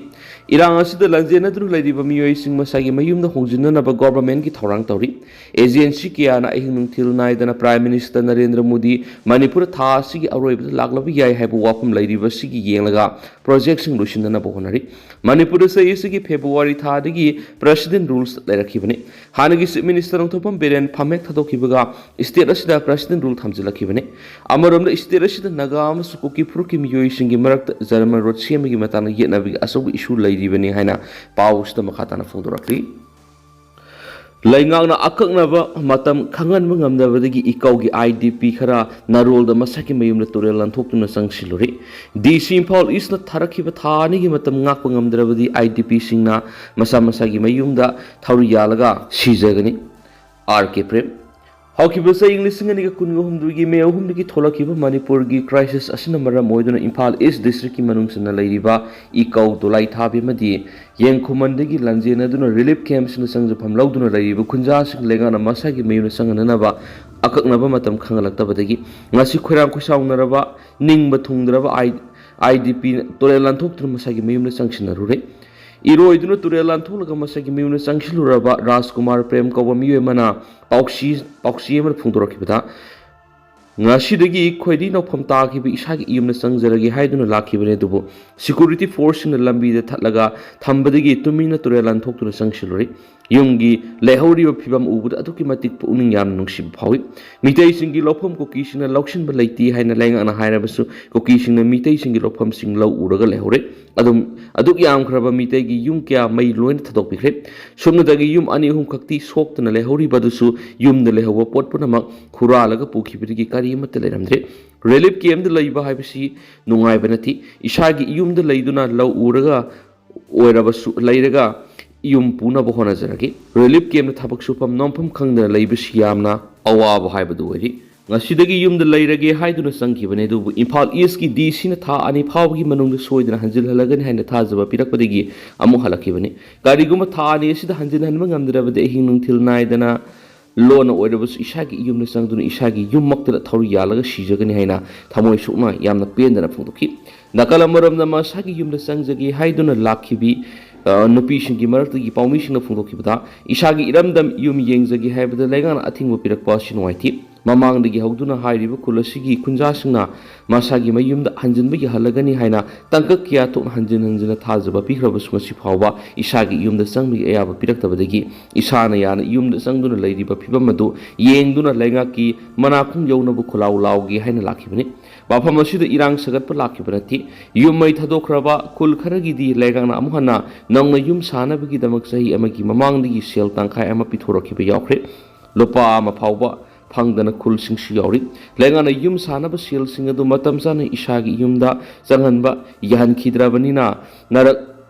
ꯏꯔꯥꯡ ꯑꯁꯤꯗ ꯂꯥꯟꯖꯦꯟꯅꯗꯨꯅ ꯂꯩꯔꯤꯕ ꯃꯤꯑꯣꯏꯁꯤꯡ ꯃꯁꯥꯒꯤ ꯃꯌꯨꯝꯗ ꯍꯣꯡꯖꯤꯟꯅꯅꯕ ꯒꯣꯚꯔꯟꯃꯦꯟꯠꯀꯤ ꯊꯧꯔꯥꯡ ꯇꯧꯔꯤ꯫ ꯑꯦꯖꯦꯟꯁꯤ ꯀꯌꯥꯅ ꯑꯍꯤꯡ ꯅꯨꯡꯊꯤꯜ ꯅꯥꯏꯗꯅ ꯄ꯭ꯔꯥꯏꯝ ꯃꯤꯅꯤꯁꯇꯔ ꯅꯔꯦꯟꯗ꯭ꯔ ꯃꯣꯗꯤ ꯃꯅꯤꯄꯨꯔꯗ ꯊꯥ ꯑꯁꯤꯒꯤ ꯑꯔꯣꯏꯕꯗ ꯂꯥꯛꯂꯕ ꯌꯥꯏ ꯍꯥꯏꯕ ꯋꯥꯐꯝ ꯂꯩꯔꯤꯕꯁꯤꯒꯤ ꯌꯦꯡꯂꯒ ꯄ꯭ꯔꯣꯖꯦꯛꯁꯤꯡ ꯂꯣꯏꯁꯤꯟꯅꯅꯕ ꯍꯣꯠꯅꯔꯤ꯫ ꯃꯅꯤꯄꯨꯔꯗ ꯆꯍꯤ ꯑꯁꯤꯒꯤ ꯐꯦꯕ꯭ꯔꯨꯋꯥꯔꯤ ꯊꯥꯗꯒꯤ ꯄ꯭ꯔꯦꯁꯤꯗꯦꯟꯠ ꯔꯨꯜꯁ ꯂꯩꯔꯛꯈꯤꯕꯅꯤ꯫ ꯍꯥꯟꯅꯒꯤ ꯆꯤꯐ ꯃꯤꯅꯤꯁꯇꯔ ꯅꯣꯡꯊꯣꯝꯕꯝ ꯕꯤꯔꯦꯟ ꯐꯝꯍꯦꯛ ꯊꯥꯗꯣꯛꯈꯤꯕꯒ ꯁ꯭ꯇꯦꯠ ꯑꯁꯤꯗ ꯄ꯭ꯔꯦꯁꯤꯗꯦꯟꯠ ꯔꯨꯜ ꯊꯝꯖꯤꯜꯂꯛꯈꯤꯕꯅꯤ꯫ ꯑꯃꯔꯣꯝꯗ ꯁ꯭ꯇꯦꯠ ꯑꯁꯤꯗ ꯅꯥꯒꯥ ꯑꯃꯁꯨꯡ ꯀꯨꯀꯤ ꯐꯨꯔꯨꯞꯀꯤ ꯃꯤꯑꯣꯏꯁꯤꯡꯒꯤ ꯃꯔꯛꯇ ꯖꯔꯃꯟ ꯔꯣꯗ ꯁꯦꯝꯕꯒꯤ ꯃꯇꯥꯡꯗ ꯌꯦꯠꯅꯕꯒꯤ ꯑꯆꯧꯕ ꯏꯁꯨ ꯂꯩꯔꯤꯕꯅꯤ ꯍꯥꯏꯅ ꯄꯥꯎ ꯑꯁꯤꯗ ꯃꯈꯥ ꯇꯥꯅ ꯐꯣꯡꯗꯣꯔꯛꯂꯤ꯫ ꯂꯩꯉꯥꯛꯅ ꯑꯀꯛꯅꯕ ꯃꯇꯝ ꯈꯪꯍꯟꯕ ꯉꯝꯗꯕꯗꯒꯤ ꯏꯀꯧꯒꯤ ꯑꯥꯏ ꯗꯤ ꯄꯤ ꯈꯔ ꯅꯔꯣꯜꯗ ꯃꯁꯥꯒꯤ ꯃꯌꯨꯝꯗ ꯇꯨꯔꯦꯜ ꯂꯥꯟꯊꯣꯛꯇꯨꯅ ꯆꯪꯁꯤꯜꯂꯨꯔꯦ꯫ ꯗꯤ ꯁꯤ ꯏꯝꯐꯥꯜ ꯏꯁꯅ ꯊꯥꯔꯛꯈꯤꯕ ꯊꯥ ꯑꯅꯤꯒꯤ ꯃꯇꯝ ꯉꯥꯛꯄ ꯉꯝꯗ꯭ꯔꯕꯗꯤ ꯑꯥꯏ ꯗꯤ ꯄꯤꯁꯤꯡꯅ ꯃꯁꯥ ꯃꯁꯥꯒꯤ ꯃꯌꯨꯝꯗ ꯊꯧꯔꯤ ꯌꯥꯜꯂꯒ ꯁꯤꯖꯒꯅꯤ꯫ ꯑꯥꯔ ꯀꯦ ꯄ꯭ꯔꯦꯝ꯫ ꯍꯧꯈꯤꯕ ꯆꯍꯤ ꯂꯤꯁꯤꯡ ꯑꯅꯤꯒ ꯀꯨꯟꯒ ꯍꯨꯝꯗꯣꯏꯒꯤ ꯃꯦ ꯑꯍꯨꯝꯗꯒꯤ ꯊꯣꯛꯂꯛꯈꯤꯕ ꯃꯅꯤꯄꯨꯔꯒꯤ ꯀ꯭ꯔꯥꯏꯁꯤꯁ ꯑꯁꯤꯅ ꯃꯔꯝ ꯑꯣꯏꯗꯨꯅ ꯏꯝꯐꯥꯜ ꯏꯁ ꯗꯤꯁꯇ꯭ꯔꯤꯛꯀꯤ ꯃꯅꯨꯡ ꯆꯟꯅ ꯂꯩꯔꯤꯕ ꯏꯀꯧ, ꯗꯣꯂꯥꯏꯊꯥꯕꯤ ꯑꯃꯗꯤ ꯌꯦꯡꯈꯨꯃꯟꯗꯒꯤ ꯂꯥꯟꯖꯦꯟꯅꯗꯨꯅ ꯔꯤꯂꯤꯐ ꯀꯦꯝꯞꯁꯤꯡꯗ ꯆꯪꯖꯐꯝ ꯂꯧꯗꯨꯅ ꯂꯩꯔꯤꯕ ꯈꯨꯟꯖꯥꯁꯤꯡ ꯂꯩꯉꯥꯛꯅ ꯃꯁꯥꯒꯤ ꯃꯌꯨꯝꯗ ꯆꯪꯍꯟꯅꯅꯕ ꯑꯀꯛꯅꯕ ꯃꯇꯝ ꯈꯪꯍꯜꯂꯛꯇꯕꯗꯒꯤ ꯉꯁꯤ ꯈꯣꯏꯔꯥꯡ ꯈꯣꯏꯁꯥꯎꯅꯔꯕ, ꯅꯤꯡꯕ ꯊꯨꯡꯗ꯭ꯔꯕ ꯑꯥꯏ, ꯑꯥꯏ ꯗꯤ ꯄꯤꯅ ꯇꯨꯔꯦꯜ ꯂꯥꯟꯊꯣꯛꯇꯨꯅ ꯃꯁꯥꯒꯤ ꯃꯌꯨꯝꯗ ꯆꯪꯁꯤꯟꯅꯔꯨꯔꯦ꯫ ꯏꯔꯣꯏꯗꯨꯅ ꯇꯨꯔꯦꯜ ꯂꯥꯟꯊꯣꯛꯂꯒ ꯃꯁꯥꯒꯤ ꯃꯌꯨꯝꯗ ꯆꯪꯁꯤꯜꯂꯨꯔꯕ ꯔꯥꯖꯀꯨꯃꯥꯔ ꯄ꯭ꯔꯦꯝ ꯀꯧꯕ ꯃꯤꯑꯣꯏ ꯑꯃꯅ ꯄꯥꯎꯆꯦ, ꯄꯥꯎꯆꯦ ꯑꯃꯗ ꯐꯣꯡꯗꯣꯔꯛꯈꯤꯕꯗ, ꯉꯁꯤꯗꯒꯤ ꯈꯣꯏꯔꯤ ꯅꯧꯐꯝ ꯇꯥꯈꯤꯕ ꯏꯁꯥꯒꯤ ꯌꯨꯝꯗ ꯆꯪꯖꯔꯒꯦ ꯍꯥꯏꯗꯨꯅ ꯂꯥꯛꯈꯤꯕꯅꯤ, ꯑꯗꯨꯕꯨ ꯁꯦꯀ꯭ꯌꯨꯔꯤꯇꯤ ꯐꯣꯔꯁꯁꯤꯡꯅ ꯂꯝꯕꯤꯗ ꯊꯠꯂꯒ ꯊꯝꯕꯗꯒꯤ ꯇꯨꯃꯤꯟꯅ ꯇꯨꯔꯦꯜ ꯂꯥꯟꯊꯣꯛꯇꯨꯅ ꯆꯪꯁꯤꯜꯂꯨꯔꯦ꯫ ꯌꯨꯝꯒꯤ ꯂꯩꯍꯧꯔꯤꯕ ꯐꯤꯕꯝ ꯎꯕꯗ ꯑꯗꯨꯛꯀꯤ ꯃꯇꯤꯛ ꯄꯨꯛꯅꯤꯡ ꯌꯥꯝꯅ ꯅꯨꯡꯁꯤꯕ ꯐꯥꯎꯏ꯫ ꯃꯤꯇꯩꯁꯤꯡꯒꯤ ꯂꯧꯐꯝ ꯀꯨꯀꯤꯁꯤꯡꯅ ꯂꯧꯁꯤꯟꯕ ꯂꯩꯇꯦ ꯍꯥꯏꯅ ꯂꯩꯉꯥꯛꯅ ꯍꯥꯏꯔꯕꯁꯨ, ꯀꯨꯀꯤꯁꯤꯡꯅ ꯃꯤꯇꯩꯁꯤꯡꯒꯤ ꯂꯧꯐꯝꯁꯤꯡ ꯂꯧ ꯎꯔꯒ ꯂꯩꯍꯧꯔꯦ꯫ ꯑꯗꯨꯝ ꯑꯗꯨꯛ ꯌꯥꯝꯈ꯭ꯔꯕ ꯃꯤꯇꯩꯒꯤ ꯌꯨꯝ ꯀꯌꯥ ꯃꯩ ꯂꯣꯏꯅ ꯊꯥꯗꯣꯛꯄꯤꯈ꯭ꯔꯦ꯫ ꯁꯨꯞꯅꯇꯒꯤ ꯌꯨꯝ ꯑꯅꯤ ꯑꯍꯨꯝ ꯈꯛꯇꯤ ꯁꯣꯛꯇꯅ ꯂꯩꯍꯧꯔꯤꯕ ꯑꯗꯨꯁꯨ ꯌꯨꯝꯗ ꯂꯩꯍꯧꯕ ꯄꯣꯠ ꯄꯨꯝꯅꯃꯛ ꯍꯨꯔꯥꯜꯂꯒ ꯄꯨꯈꯤꯕꯗꯒꯤ ꯀꯔꯤ ꯑꯃꯠꯇ ꯂꯩꯔꯝꯗ꯭ꯔꯦ꯫ ꯔꯤꯂꯤꯐ ꯀꯦꯝꯞꯇ ꯂꯩꯕ ꯍꯥꯏꯕꯁꯤ ꯅꯨꯡꯉꯥꯏꯕ ꯅꯠꯇꯦ꯫ ꯏꯁꯥꯒꯤ ꯌꯨꯝꯗ ꯂꯩꯗꯨꯅ ꯂꯧ ꯎꯔꯒ ꯑꯣꯏꯔꯕꯁꯨ ꯂꯩꯔꯒ ꯌꯨꯝ ꯄꯨꯅꯕ ꯍꯣꯠꯅꯖꯔꯒꯦ꯫ ꯔꯤꯂꯤꯐ ꯀꯦꯝꯞꯇ ꯊꯕꯛ ꯁꯨꯐꯝ ꯅꯣꯝꯐꯝ ꯈꯪꯗꯅ ꯂꯩꯕꯁꯤ ꯌꯥꯝꯅ ꯑꯋꯥꯕ ꯍꯥꯏꯕꯗꯨ ꯑꯣꯏꯔꯤ꯫ ꯉꯁꯤꯗꯒꯤ ꯌꯨꯝꯗ ꯂꯩꯔꯒꯦ ꯍꯥꯏꯗꯨꯅ ꯆꯪꯈꯤꯕꯅꯦ, ꯑꯗꯨꯕꯨ ꯏꯝꯐꯥꯜ ꯏꯁꯀꯤ ꯗꯤ ꯁꯤꯅ ꯊꯥ ꯑꯅꯤ ꯐꯥꯎꯕꯒꯤ ꯃꯅꯨꯡꯗ ꯁꯣꯏꯗꯅ ꯍꯟꯖꯤꯜꯍꯜꯂꯒꯅꯤ ꯍꯥꯏꯅ ꯊꯥꯖꯕ ꯄꯤꯔꯛꯄꯗꯒꯤ ꯑꯃꯨꯛ ꯍꯜꯂꯛꯈꯤꯕꯅꯤ꯫ ꯀꯔꯤꯒꯨꯝꯕ ꯊꯥ ꯑꯅꯤ ꯑꯁꯤꯗ ꯍꯟꯖꯤꯟꯍꯟꯕ ꯉꯝꯗ꯭ꯔꯕꯗꯤ ꯑꯍꯤꯡ ꯅꯨꯡꯊꯤꯜ ꯅꯥꯏꯗꯅ ꯂꯣꯟꯅ ꯑꯣꯏꯔꯕꯁꯨ ꯏꯁꯥꯒꯤ ꯌꯨꯝꯗ ꯆꯪꯗꯨꯅ ꯏꯁꯥꯒꯤ ꯌꯨꯝꯃꯛꯇꯗ ꯊꯧꯔꯤ ꯌꯥꯜꯂꯒ ꯁꯤꯖꯒꯅꯤ ꯍꯥꯏꯅ ꯊꯃꯣꯏ ꯁꯣꯛꯅ ꯌꯥꯝꯅ ꯄꯦꯟꯗꯅ ꯐꯣꯡꯗꯣꯛꯈꯤ꯫ ꯅꯥꯀꯜ ꯑꯃꯔꯣꯝꯗ ꯃꯁꯥꯒꯤ ꯌꯨꯝꯗ ꯆꯪꯖꯒꯦ ꯍꯥꯏꯗꯨꯅ ꯂꯥꯛꯈꯤꯕꯤ, ꯑ, ꯅꯨꯄꯤꯁꯤꯡꯒꯤ ꯃꯔꯛꯇꯒꯤ ꯄꯥꯎꯃꯤꯁꯤꯡꯅ ꯐꯣꯡꯗꯣꯛꯈꯤꯕꯗ, ꯏꯁꯥꯒꯤ ꯏꯔꯝꯗꯝ ꯌꯨꯝ ꯌꯦꯡꯖꯒꯦ ꯍꯥꯏꯕꯗ ꯂꯩꯉꯥꯛꯅ ꯑꯊꯤꯡꯕ ꯄꯤꯔꯛꯄ ꯑꯁꯤ ꯅꯨꯡꯉꯥꯏꯇꯦ꯫ ꯃꯃꯥꯡꯗꯒꯤ ꯍꯧꯗꯨꯅ ꯍꯥꯏꯔꯤꯕ ꯈꯨꯜ ꯑꯁꯤꯒꯤ ꯈꯨꯟꯖꯥꯁꯤꯡꯅ ꯃꯁꯥꯒꯤ ꯃꯌꯨꯝꯗ ꯍꯟꯖꯤꯟꯕ ꯌꯥꯍꯜꯂꯒꯅꯤ ꯍꯥꯏꯅ ꯇꯥꯡꯀꯛ ꯀꯌꯥ ꯊꯣꯛꯅ ꯍꯟꯖꯤꯟ ꯍꯟꯖꯤꯟꯅ ꯊꯥꯖꯕ ꯄꯤꯈ꯭ꯔꯕꯁꯨ ꯉꯁꯤ ꯐꯥꯎꯕ ꯏꯁꯥꯒꯤ ꯌꯨꯝꯗ ꯆꯪꯕꯒꯤ ꯑꯌꯥꯕ ꯄꯤꯔꯛꯇꯕꯗꯒꯤ ꯏꯁꯥꯅ ꯌꯥꯅ ꯌꯨꯝꯗ ꯆꯪꯗꯨꯅ ꯂꯩꯔꯤꯕ ꯐꯤꯕꯝ ꯑꯗꯨ ꯌꯦꯡꯗꯨꯅ ꯂꯩꯉꯥꯛꯀꯤ ꯃꯅꯥ ꯈꯣꯡ ꯌꯧꯅꯕ ꯈꯣꯜꯂꯥꯎ ꯂꯥꯎꯒꯦ ꯍꯥꯏꯅ ꯂꯥꯛꯈꯤꯕꯅꯤ꯫ ꯃꯐꯝ ꯑꯁꯤꯗ ꯏꯔꯥꯡ ꯁꯥꯒꯠꯄ ꯂꯥꯛꯈꯤꯕ ꯅꯠꯇꯦ꯫ ꯌꯨꯝ ꯃꯩ ꯊꯥꯗꯣꯛꯈ꯭ꯔꯕ ꯈꯨꯜ ꯈꯔꯒꯤꯗꯤ ꯂꯩꯉꯥꯛꯅ ꯑꯃꯨꯛ ꯍꯟꯅ ꯅꯧꯅ ꯌꯨꯝ ꯁꯥꯅꯕꯒꯤꯗꯃꯛ ꯆꯍꯤ ꯑꯃꯒꯤ ꯃꯃꯥꯡꯗꯒꯤ ꯁꯦꯜ ꯇꯪꯈꯥꯏ ꯑꯃ ꯄꯤꯊꯣꯔꯛꯈꯤꯕ ꯌꯥꯎꯈ꯭ꯔꯦ꯫ ꯂꯨꯄꯥ ꯑꯃ ꯐꯥꯎꯕ ꯐꯪꯗꯅ ꯈꯨꯜꯁꯤꯡꯁꯨ ꯌꯥꯎꯔꯤ꯫ ꯂꯩꯉꯥꯛꯅ ꯌꯨꯝ ꯁꯥꯅꯕ ꯁꯦꯜꯁꯤꯡ ꯑꯗꯨ ꯃꯇꯝ ꯆꯥꯅ ꯏꯁꯥꯒꯤ ꯌꯨꯝꯗ ꯆꯪꯍꯟꯕ ꯌꯥꯍꯟꯈꯤꯗ꯭ꯔꯕꯅꯤꯅ ꯅꯔꯛ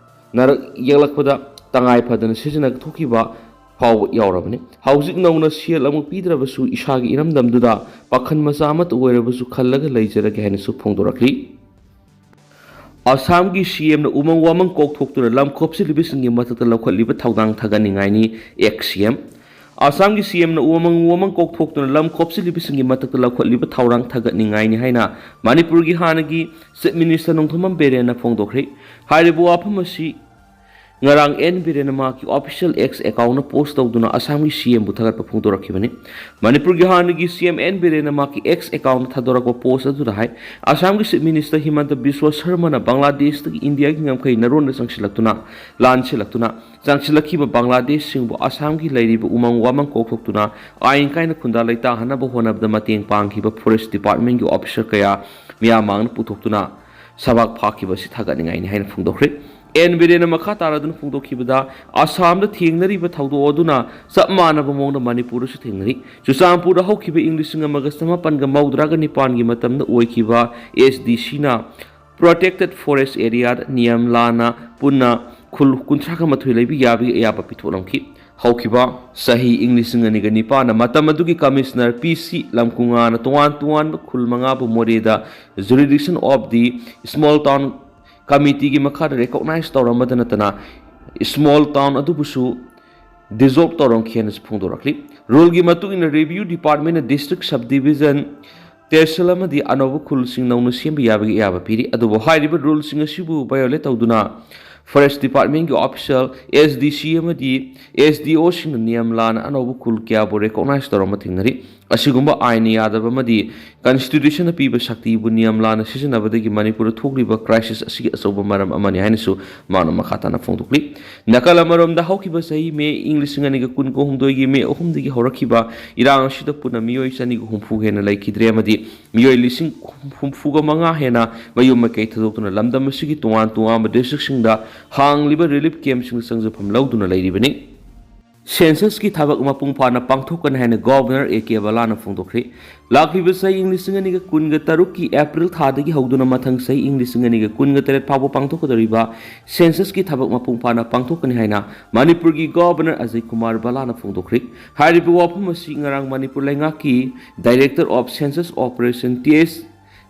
ꯅꯔꯛ ꯌꯦꯛꯂꯛꯄꯗ ꯇꯉꯥꯏ ꯐꯗꯅ ꯁꯤꯖꯤꯟꯅꯊꯣꯛꯈꯤꯕ ꯐꯥꯎꯕ ꯌꯥꯎꯔꯕꯅꯤ꯫ ꯍꯧꯖꯤꯛ ꯅꯧꯅ ꯁꯦꯜ ꯑꯃꯨꯛ ꯄꯤꯗ꯭ꯔꯕꯁꯨ ꯏꯁꯥꯒꯤ ꯏꯔꯝꯗꯝꯗꯨꯗ ꯄꯥꯈꯟ ꯃꯆꯥ ꯑꯃꯠꯇ ꯑꯣꯏꯔꯕꯁꯨ ꯈꯜꯂꯒ ꯂꯩꯖꯔꯒꯦ ꯍꯥꯏꯅꯁꯨ ꯐꯣꯡꯗꯣꯔꯛꯂꯤ꯫ ꯑꯁꯥꯝꯒꯤ ꯁꯤ ꯑꯦꯝꯅ ꯎꯃꯪ ꯋꯥꯃꯪ ꯀꯣꯛꯊꯣꯛꯇꯨꯅ ꯂꯝ ꯀꯣꯞꯁꯤꯜꯂꯤꯕꯁꯤꯡꯒꯤ ꯃꯊꯛꯇ ꯂꯧꯈꯠꯂꯤꯕ ꯊꯧꯗꯥꯡ ꯊꯥꯒꯠꯅꯤꯡꯉꯥꯏꯅꯤ, ꯑꯦꯛꯁ ꯁꯤ ꯑꯦꯝ꯫ ꯑꯁꯥꯝꯒꯤ ꯁꯤ ꯑꯦꯝꯅ ꯎꯃꯪ ꯋꯥꯃꯪ ꯀꯣꯛꯊꯣꯛꯇꯨꯅ ꯂꯝ ꯀꯣꯞꯁꯤꯜꯂꯤꯕꯁꯤꯡꯒꯤ ꯃꯊꯛꯇ ꯂꯧꯈꯠꯂꯤꯕ ꯊꯧꯔꯥꯡ ꯊꯥꯒꯠꯅꯤꯡꯉꯥꯏꯅꯤ ꯍꯥꯏꯅ ꯃꯅꯤꯄꯨꯔꯒꯤ ꯍꯥꯟꯅꯒꯤ ꯆꯤꯐ ꯃꯤꯅꯤꯁꯇꯔ ꯅꯣꯡꯊꯣꯝꯕꯝ ꯕꯤꯔꯦꯟꯅ ꯐꯣꯡꯗꯣꯛꯈ꯭ꯔꯦ꯫ ꯍꯥꯏꯔꯤꯕ ꯋꯥꯐꯝ ꯑꯁꯤ ꯉꯔꯥꯡ ꯑꯦꯟ ꯕꯤꯔꯦꯟꯅ ꯃꯍꯥꯛꯀꯤ official X account ꯇ post ꯇꯧꯗꯨꯅ ꯑꯁꯥꯝꯒꯤ C M ꯕꯨ ꯊꯥꯒꯠꯄ ꯐꯣꯡꯗꯣꯔꯛꯈꯤꯕꯅꯤ꯫ ꯃꯅꯤꯄꯨꯔꯒꯤ ꯍꯥꯟꯅꯒꯤ C M ꯑꯦꯟ ꯕꯤꯔꯦꯟꯅ ꯃꯍꯥꯛꯀꯤ X account ꯇ ꯊꯥꯗꯣꯔꯛꯄ post ꯑꯗꯨꯗ ꯍꯥꯏ, ꯑꯁꯥꯝꯒꯤ Chief Minister ꯍꯤꯃꯟꯇ ꯕꯤꯁ꯭ꯋ ꯁꯔꯃꯅ ꯕꯪꯒ꯭ꯂꯥꯗꯦꯁꯇꯒꯤ ꯏꯟꯗꯤꯌꯥꯒꯤ ꯉꯝꯈꯩ ꯅꯔꯣꯟꯗ ꯆꯪꯁꯤꯜꯂꯛꯇꯨꯅ, ꯂꯥꯟꯁꯤꯜꯂꯛꯇꯨꯅ ꯆꯪꯁꯤꯜꯂꯛꯈꯤꯕ ꯕꯪꯒ꯭ꯂꯥꯗꯦꯁꯁꯤꯡꯕꯨ ꯑꯁꯥꯝꯒꯤ ꯂꯩꯔꯤꯕ ꯎꯃꯪ ꯋꯥꯃꯪ ꯀꯣꯛꯊꯣꯛꯇꯨꯅ ꯑꯥꯏꯟ ꯀꯥꯏꯅ ꯈꯨꯟꯗꯥ ꯂꯩꯇꯥꯍꯟꯅꯕ ꯍꯣꯠꯅꯕꯗ ꯃꯇꯦꯡ ꯄꯥꯡꯈꯤꯕ forest department ꯀꯤ officer ꯀꯌꯥ ꯃꯤꯌꯥꯝ ꯃꯥꯡꯅ ꯄꯨꯊꯣꯛꯇꯨꯅ ꯁꯕꯥꯛ ꯐꯥꯈꯤꯕ ꯑꯁꯤ ꯊꯥꯒꯠꯅꯤꯡꯉꯥꯏꯅꯤ ꯍꯥꯏꯅ ꯐꯣꯡꯗꯣꯛꯈ꯭ꯔꯦ꯫ ꯑꯦꯟ ꯕꯤꯔꯦꯟꯅ ꯃꯈꯥ ꯇꯥꯔꯗꯨꯅ ꯐꯣꯡꯗꯣꯛꯈꯤꯕꯗ, ꯑꯁꯥꯝꯗ ꯊꯦꯡꯅꯔꯤꯕ ꯊꯧꯗꯣꯛ ꯑꯗꯨꯅ ꯆꯞ ꯃꯥꯟꯅꯕ ꯃꯑꯣꯡꯗ ꯃꯅꯤꯄꯨꯔꯗꯁꯨ ꯊꯦꯡꯅꯔꯤ꯫ ꯆꯨꯔꯆꯥꯟꯄꯨꯔꯗ ꯍꯧꯈꯤꯕ ꯏꯪ ꯂꯤꯁꯤꯡ ꯑꯃꯒ ꯆꯃꯥꯄꯟꯒ ꯃꯧꯗ꯭ꯔꯥꯒ ꯅꯤꯄꯥꯟꯒꯤ ꯃꯇꯝꯗ ꯑꯣꯏꯈꯤꯕ S D C ꯅ protected forest area ꯗ ꯅꯤꯌꯝ ꯂꯥꯟꯅ ꯄꯨꯟꯅ ꯈꯨꯜ ꯀꯨꯟꯊ꯭ꯔꯥꯒ ꯃꯥꯊꯣꯏ ꯂꯩꯕ ꯌꯥꯕꯒꯤ ꯑꯌꯥꯕ ꯄꯤꯊꯣꯛꯂꯝꯈꯤ꯫ ꯍꯧꯈꯤꯕ ꯆꯍꯤ ꯏꯪ ꯂꯤꯁꯤꯡ ꯑꯅꯤꯒ ꯅꯤꯄꯥꯟꯗ ꯃꯇꯝ ꯑꯗꯨꯒꯤ Commissioner P C ꯂꯝꯀꯨꯉꯥꯅ ꯇꯣꯉꯥꯟ ꯇꯣꯉꯥꯟꯕ ꯈꯨꯜ ꯃꯉꯥꯕꯨ ꯃꯣꯔꯦꯗ jurisdiction of the small town committee ꯒꯤ ꯃꯈꯥꯗ recognize ꯇꯧꯔꯝꯕꯗ ꯅꯠꯇꯅ small town ꯑꯗꯨꯕꯨꯁꯨ dissolve ꯇꯧꯔꯝꯈꯤ ꯍꯥꯏꯅꯁꯨ ꯐꯣꯡꯗꯣꯔꯛꯂꯤ꯫ Rule ꯒꯤ ꯃꯇꯨꯡ ꯏꯟꯅ Revenue Department ꯅ district subdivision ꯇꯦꯁꯤꯜ ꯑꯃꯗꯤ ꯑꯅꯧꯕ ꯈꯨꯜꯁꯤꯡ ꯅꯧꯅ ꯁꯦꯝꯕ ꯌꯥꯕꯒꯤ ꯑꯌꯥꯕ ꯄꯤꯔꯤ꯫ ꯑꯗꯨꯕꯨ ꯍꯥꯏꯔꯤꯕ rule ꯁꯤꯡ ꯑꯁꯤꯕꯨ violate ꯇꯧꯗꯨꯅ forest department ꯀꯤ official, S D C ꯑꯃꯗꯤ S D O ꯁꯤꯡꯅ ꯅꯤꯌꯝ ꯂꯥꯟꯅ ꯑꯅꯧꯕ ꯈꯨꯜ ꯀꯌꯥꯕꯨ recognize ꯇꯧꯔꯝꯕ ꯊꯦꯡꯅꯔꯤ꯫ ꯑꯁꯤꯒꯨꯝꯕ ꯑꯥꯏꯟꯅ ꯌꯥꯗꯕ ꯑꯃꯗꯤ constitution ꯅ ꯄꯤꯕ ꯁꯛꯇꯤꯕꯨ ꯅꯤꯌꯝ ꯂꯥꯟꯅ ꯁꯤꯖꯤꯟꯅꯕꯗꯒꯤ ꯃꯅꯤꯄꯨꯔꯗ ꯊꯣꯛꯂꯤꯕ crisis ꯑꯁꯤꯒꯤ ꯑꯆꯧꯕ ꯃꯔꯝ ꯑꯃꯅꯤ ꯍꯥꯏꯅꯁꯨ ꯃꯍꯥꯛꯅ ꯃꯈꯥ ꯇꯥꯅ ꯐꯣꯡꯗꯣꯛꯂꯤ꯫ ꯅꯥꯀꯜ ꯑꯃꯔꯣꯝꯗ, ꯍꯧꯈꯤꯕ ꯆꯍꯤ ꯃꯦ ꯏꯪ ꯂꯤꯁꯤꯡ ꯑꯅꯤꯒ ꯀꯨꯟꯒ ꯍꯨꯝꯗꯣꯏꯒꯤ ꯃꯦ ꯑꯍꯨꯝꯗꯒꯤ ꯍꯧꯔꯛꯈꯤꯕ ꯏꯔꯥꯡ ꯑꯁꯤꯗ ꯄꯨꯟꯅ ꯃꯤꯑꯣꯏ ꯆꯅꯤꯒ ꯍꯨꯝꯐꯨ ꯍꯦꯟꯅ ꯂꯩꯈꯤꯗ꯭ꯔꯦ ꯑꯃꯗꯤ ꯃꯤꯑꯣꯏ ꯂꯤꯁꯤꯡ ꯍꯨꯝꯐꯨꯒ ꯃꯉꯥ ꯍꯦꯟꯅ ꯃꯌꯨꯝ ꯃꯀꯩ ꯊꯥꯗꯣꯛꯇꯨꯅ ꯂꯝꯗꯝ ꯑꯁꯤꯒꯤ ꯇꯣꯉꯥꯟ ꯇꯣꯉꯥꯟꯕ district ꯁꯤꯡꯗ ꯍꯥꯡꯂꯤꯕ relief camp ꯁꯤꯡꯗ ꯆꯪꯖꯐꯝ ꯂꯧꯗꯨꯅ ꯂꯩꯔꯤꯕꯅꯤ꯫ Census ꯀꯤ ꯊꯕꯛ ꯃꯄꯨꯡ ꯐꯥꯅ ꯄꯥꯡꯊꯣꯛꯀꯅꯤ ꯍꯥꯏꯅ Governor A K ꯕꯂꯥꯅ ꯐꯣꯡꯗꯣꯛꯈ꯭ꯔꯦ꯫ ꯂꯥꯛꯂꯤꯕ ꯆꯍꯤ ꯏꯪ ꯂꯤꯁꯤꯡ ꯑꯅꯤꯒ ꯀꯨꯟꯒ ꯇꯔꯨꯛꯀꯤ April ꯊꯥꯗꯒꯤ ꯍꯧꯗꯨꯅ ꯃꯊꯪ ꯆꯍꯤ ꯏꯪ ꯂꯤꯁꯤꯡ ꯑꯅꯤꯒ ꯀꯨꯟꯒ ꯇꯔꯦꯠ ꯐꯥꯎꯕ ꯄꯥꯡꯊꯣꯛꯀꯗꯧꯔꯤꯕ Census ꯀꯤ ꯊꯕꯛ ꯃꯄꯨꯡ ꯐꯥꯅ ꯄꯥꯡꯊꯣꯛꯀꯅꯤ ꯍꯥꯏꯅ ꯃꯅꯤꯄꯨꯔꯒꯤ Governor ꯑꯖꯌ ꯀꯨꯃꯥꯔ ꯕꯂꯥꯅ ꯐꯣꯡꯗꯣꯛꯈ꯭ꯔꯦ꯫ ꯍꯥꯏꯔꯤꯕ ꯋꯥꯐꯝ ꯑꯁꯤ ꯉꯔꯥꯡ ꯃꯅꯤꯄꯨꯔ ꯂꯩꯉꯥꯛꯀꯤ Director of Census Operation T S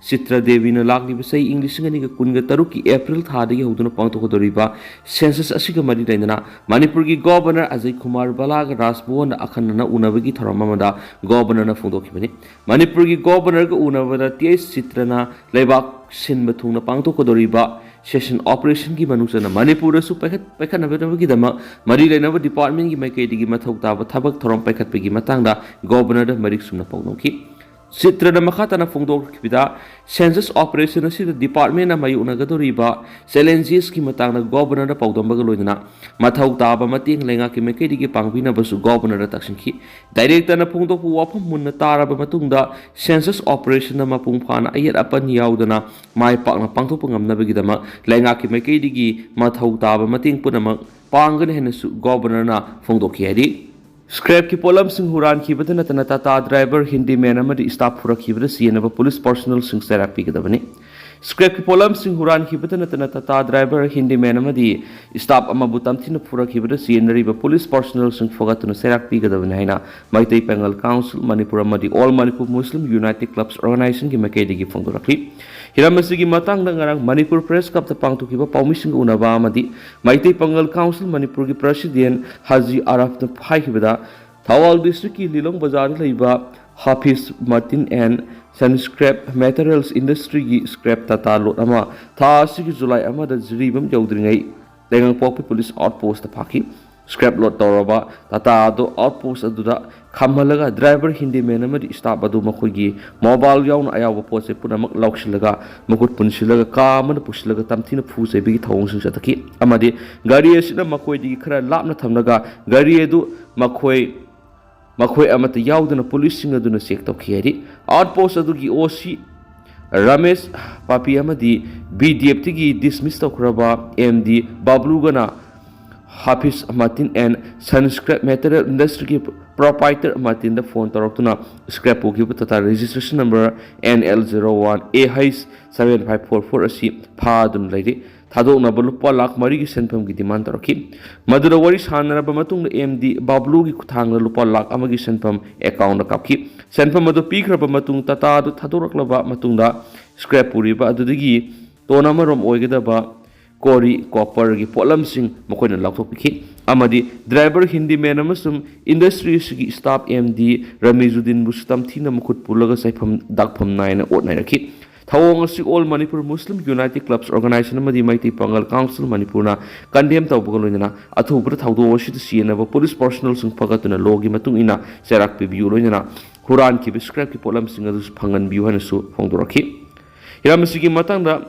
ꯆꯤꯇ꯭ꯔ ꯗꯦꯕꯤꯅ ꯂꯥꯛꯂꯤꯕ ꯆꯍꯤ ꯏꯪ ꯂꯤꯁꯤꯡ ꯑꯅꯤꯒ ꯀꯨꯟꯒ ꯇꯔꯨꯛꯀꯤ April ꯊꯥꯗꯒꯤ ꯍꯧꯗꯨꯅ ꯄꯥꯡꯊꯣꯛꯀꯗꯧꯔꯤꯕ Census ꯑꯁꯤꯒ ꯃꯔꯤ ꯂꯩꯅꯅ ꯃꯅꯤꯄꯨꯔꯒꯤ Governor ꯑꯖꯌ ꯀꯨꯃꯥꯔ ꯕꯂꯥꯒ ꯔꯥꯖ ꯚꯋꯟꯗ ꯑꯈꯟꯅꯅ ꯎꯅꯕꯒꯤ ꯊꯧꯔꯝ ꯑꯃꯗ Governor ꯅ ꯐꯣꯡꯗꯣꯛꯈꯤꯕꯅꯤ꯫ ꯃꯅꯤꯄꯨꯔꯒꯤ Governor ꯒ ꯎꯅꯕꯗ T S ꯆꯤꯇ꯭ꯔꯅ ꯂꯩꯕꯥꯛ ꯁꯤꯟꯕ ꯊꯨꯡꯅ ꯄꯥꯡꯊꯣꯛꯀꯗꯧꯔꯤꯕ Cessation Operation ꯒꯤ ꯃꯅꯨꯡ ꯆꯟꯅ ꯃꯅꯤꯄꯨꯔꯗꯁꯨ ꯄꯥꯏꯈꯠ ꯄꯥꯏꯈꯠꯅꯕꯒꯤꯗꯃꯛ ꯃꯔꯤ ꯂꯩꯅꯕ department ꯀꯤ ꯃꯥꯏꯀꯩꯗꯒꯤ ꯃꯊꯧ ꯇꯥꯕ ꯊꯕꯛ ꯊꯧꯔꯝ ꯄꯥꯏꯈꯠꯄꯒꯤ ꯃꯇꯥꯡꯗ Governor ꯗ ꯃꯔꯤꯛ ꯆꯨꯝꯅ ꯐꯣꯡꯗꯣꯛꯈꯤ꯫ ꯆꯤꯇ꯭ꯔꯅ ꯃꯈꯥ ꯇꯥꯅ ꯐꯣꯡꯗꯣꯛꯈꯤꯕꯗ, Census Operation ꯑꯁꯤꯗ department ꯅ ꯃꯥꯌꯣꯛꯅꯒꯗꯧꯔꯤꯕ challenges ꯀꯤ ꯃꯇꯥꯡꯗ Governor ꯗ ꯄꯥꯎꯗꯝꯕꯒ ꯂꯣꯏꯅꯅ ꯃꯊꯧ ꯇꯥꯕ ꯃꯇꯦꯡ ꯂꯩꯉꯥꯛꯀꯤ ꯃꯥꯏꯀꯩꯗꯒꯤ ꯄꯥꯡꯕꯤꯅꯕꯁꯨ Governor ꯗ ꯇꯛꯁꯤꯟꯈꯤ꯫ Director ꯅ ꯐꯣꯡꯗꯣꯛꯄ ꯋꯥꯐꯝ ꯃꯨꯟꯅ ꯇꯥꯔꯕ ꯃꯇꯨꯡꯗ, Census Operation ꯗ ꯃꯄꯨꯡ ꯐꯥꯅ ꯑꯌꯦꯠ ꯑꯄꯟ ꯌꯥꯎꯗꯅ ꯃꯥꯏ ꯄꯥꯛꯅ ꯄꯥꯡꯊꯣꯛꯄ ꯉꯝꯅꯕꯒꯤꯗꯃꯛ ꯂꯩꯉꯥꯛꯀꯤ ꯃꯥꯏꯀꯩꯗꯒꯤ ꯃꯊꯧ ꯇꯥꯕ ꯃꯇꯦꯡ ꯄꯨꯝꯅꯃꯛ ꯄꯥꯡꯒꯅꯤ ꯍꯥꯏꯅꯁꯨ Governor ꯅ ꯐꯣꯡꯗꯣꯛꯈꯤ ꯍꯥꯏꯔꯤ꯫ Scrap ꯀꯤ ꯄꯣꯠꯂꯝꯁꯤꯡ ꯍꯨꯔꯥꯟꯈꯤꯕꯗ ꯅꯠꯇꯅ Tata driver, handyman ꯑꯃꯗꯤ staff ꯐꯨꯔꯛꯈꯤꯕꯗ ꯆꯦꯟꯅꯕ police personnel ꯁꯤꯡ ꯆꯩꯔꯥꯛ ꯄꯤꯒꯗꯕꯅꯤ꯫ Scrap ꯀꯤ ꯄꯣꯠꯂꯝꯁꯤꯡ ꯍꯨꯔꯥꯟꯈꯤꯕꯗ ꯅꯠꯇꯅ Tata driver, handyman ꯑꯃꯗꯤ staff ꯑꯃꯕꯨ ꯇꯝꯊꯤꯅ ꯐꯨꯔꯛꯈꯤꯕꯗ ꯆꯦꯟꯅꯔꯤꯕ police personnel ꯁꯤꯡ ꯐꯒꯠꯇꯨꯅ ꯆꯩꯔꯥꯛ ꯄꯤꯒꯗꯕꯅꯤ ꯍꯥꯏꯅ ꯃꯩꯇꯩ ꯄꯥꯉꯜ Council ꯃꯅꯤꯄꯨꯔ ꯑꯃꯗꯤ All Manipur Muslim Unity Clubs Organisation ꯒꯤ ꯃꯥꯏꯀꯩꯗꯒꯤ ꯐꯣꯡꯗꯣꯔꯛꯂꯤ꯫ ꯍꯤꯔꯝ ꯑꯁꯤꯒꯤ ꯃꯇꯥꯡꯗ ꯉꯔꯥꯡ Manipur Press Club ꯇ ꯄꯥꯡꯊꯣꯛꯈꯤꯕ ꯄꯥꯎꯃꯤꯁꯤꯡꯒ ꯎꯅꯕ ꯑꯃꯗꯤ ꯃꯩꯇꯩ ꯄꯥꯉꯜ Council ꯃꯅꯤꯄꯨꯔꯒꯤ President ꯍꯥꯖꯤ ꯑꯥꯔꯐꯅ ꯍꯥꯏꯈꯤꯕꯗ, ꯊꯧꯕꯥꯜ district ꯀꯤ ꯂꯤꯂꯣꯡ ꯕꯖꯥꯔꯗ ꯂꯩꯕ Hafiz Martin and Son Scrap Materials Industry ꯒꯤ scrap Tata load ꯑꯃ ꯊꯥ ꯑꯁꯤꯒꯤ July ꯑꯃꯗ ꯖꯤꯔꯤꯕꯥꯝ ꯌꯧꯗ꯭ꯔꯤꯉꯩ ꯂꯩꯉꯥꯡꯄꯣꯛꯄꯤ police outpost ꯇ ꯐꯥꯈꯤ꯫ Scrap load ꯇꯧꯔꯕ Tata ꯑꯗꯨ outpost ꯑꯗꯨꯗ ꯈꯝꯍꯜꯂꯒ driver, handyman ꯑꯃꯗꯤ staff ꯑꯗꯨ ꯃꯈꯣꯏꯒꯤ mobile ꯌꯥꯎꯅ ꯑꯌꯥꯎꯕ ꯄꯣꯠ ꯆꯩ ꯄꯨꯝꯅꯃꯛ ꯂꯧꯁꯤꯜꯂꯒ ꯃꯈꯨꯠ ꯄꯨꯟꯁꯤꯜꯂꯒ ꯀꯥ ꯑꯃꯗ ꯄꯨꯁꯤꯜꯂꯒ ꯇꯝꯊꯤꯅ ꯐꯨ ꯆꯩꯕꯒꯤ ꯊꯧꯑꯣꯡꯁꯤꯡ ꯆꯠꯊꯈꯤ ꯑꯃꯗꯤ ꯒꯥꯔꯤ ꯑꯁꯤꯅ ꯃꯈꯣꯏꯗꯒꯤ ꯈꯔ ꯂꯥꯞꯅ ꯊꯝꯂꯒ ꯒꯥꯔꯤ ꯑꯗꯨ ꯃꯈꯣꯏ ꯃꯈꯣꯏ ꯑꯃꯠꯇ ꯌꯥꯎꯗꯅ police ꯁꯤꯡ ꯑꯗꯨꯅ check ꯇꯧꯈꯤ ꯍꯥꯏꯔꯤ꯫ Outpost ꯑꯗꯨꯒꯤ OC ꯔꯃꯦꯁ ꯄꯥꯄꯤ ꯑꯃꯗꯤ VDF ꯇꯒꯤ dismiss ꯇꯧꯈ꯭ꯔꯕ MD ꯕꯥꯕ꯭ꯂꯨꯒꯅ Hafiz Martin and Son Scrap Material Industry ꯒꯤ proprietor Martin ꯗ phone ꯇꯧꯔꯛꯇꯨꯅ scrap ꯄꯨꯈꯤꯕ Tata registration number NL zero one AH seven five four four ꯑꯁꯤ ꯐꯥꯗꯨꯅ ꯂꯩꯔꯤ꯫ ꯊꯥꯗꯣꯛꯅꯕ ꯂꯨꯄꯥ ꯂꯥꯈ ꯃꯔꯤꯒꯤ ꯁꯦꯟꯐꯝꯒꯤ demand ꯇꯧꯔꯛꯈꯤ꯫ ꯃꯗꯨꯗ ꯋꯥꯔꯤ ꯁꯥꯟꯅꯔꯕ ꯃꯇꯨꯡꯗ MD ꯕꯥꯕ꯭ꯂꯨꯒꯤ ꯈꯨꯠꯊꯥꯡꯗ ꯂꯨꯄꯥ ꯂꯥꯈ ꯑꯃꯒꯤ ꯁꯦꯟꯐꯝ account ꯇ ꯀꯥꯞꯈꯤ꯫ ꯁꯦꯟꯐꯝ ꯑꯗꯨ ꯄꯤꯈ꯭ꯔꯕ ꯃꯇꯨꯡ Tata ꯑꯗꯨ ꯊꯥꯗꯣꯔꯛꯂꯕ ꯃꯇꯨꯡꯗ scrap ꯄꯨꯔꯤꯕ ꯑꯗꯨꯗꯒꯤ ton ꯑꯃꯔꯣꯝ ꯑꯣꯏꯒꯗꯕ ꯀꯣꯔꯤ copper ꯒꯤ ꯄꯣꯠꯂꯝꯁꯤꯡ ꯃꯈꯣꯏꯅ ꯂꯧꯊꯣꯛꯄꯤꯈꯤ ꯑꯃꯗꯤ driver, handyman ꯑꯃꯁꯨꯡ industry ꯑꯁꯤꯒꯤ staff MD ꯔꯃꯤꯖꯨꯗꯤꯟꯕꯨꯁꯨ ꯇꯝꯊꯤꯅ ꯃꯈꯨꯠ ꯄꯨꯜꯂꯒ ꯆꯩꯐꯝ ꯗꯥꯛꯐꯝ ꯅꯥꯏꯅ ꯑꯣꯠ ꯅꯩꯔꯛꯈꯤ꯫ ꯊꯧꯑꯣꯡ ꯑꯁꯤ All Manipur Muslim United Clubs Organization ꯑꯃꯗꯤ ꯃꯩꯇꯩ ꯄꯥꯉꯜ ꯀꯥꯎꯟꯁꯤꯜ ꯃꯅꯤꯄꯨꯔꯅ ꯀꯟꯗꯦꯝ ꯇꯧꯕꯒ ꯂꯣꯏꯅꯅ ꯑꯊꯨꯕꯗ ꯊꯧꯗꯣꯛ ꯑꯁꯤꯗ ꯆꯦꯟꯅꯕ ꯄꯨꯂꯤꯁ ꯄꯥꯔꯁꯣꯅꯦꯜꯁꯤꯡ ꯐꯒꯠꯇꯨꯅ ꯂꯣꯒꯤ ꯃꯇꯨꯡ ꯏꯟꯅ ꯆꯩꯔꯥꯛ ꯄꯤꯕꯤꯌꯨ, ꯂꯣꯏꯅꯅ ꯍꯨꯔꯥꯟꯈꯤꯕ ꯁ꯭ꯀ꯭ꯔꯦꯞꯀꯤ ꯄꯣꯠꯂꯝꯁꯤꯡ ꯑꯗꯨꯁꯨ ꯐꯪꯍꯟꯕꯤꯌꯨ ꯍꯥꯏꯅꯁꯨ ꯐꯣꯡꯗꯣꯔꯛꯈꯤ꯫ ꯍꯤꯔꯝ ꯑꯁꯤꯒꯤ ꯃꯇꯥꯡꯗ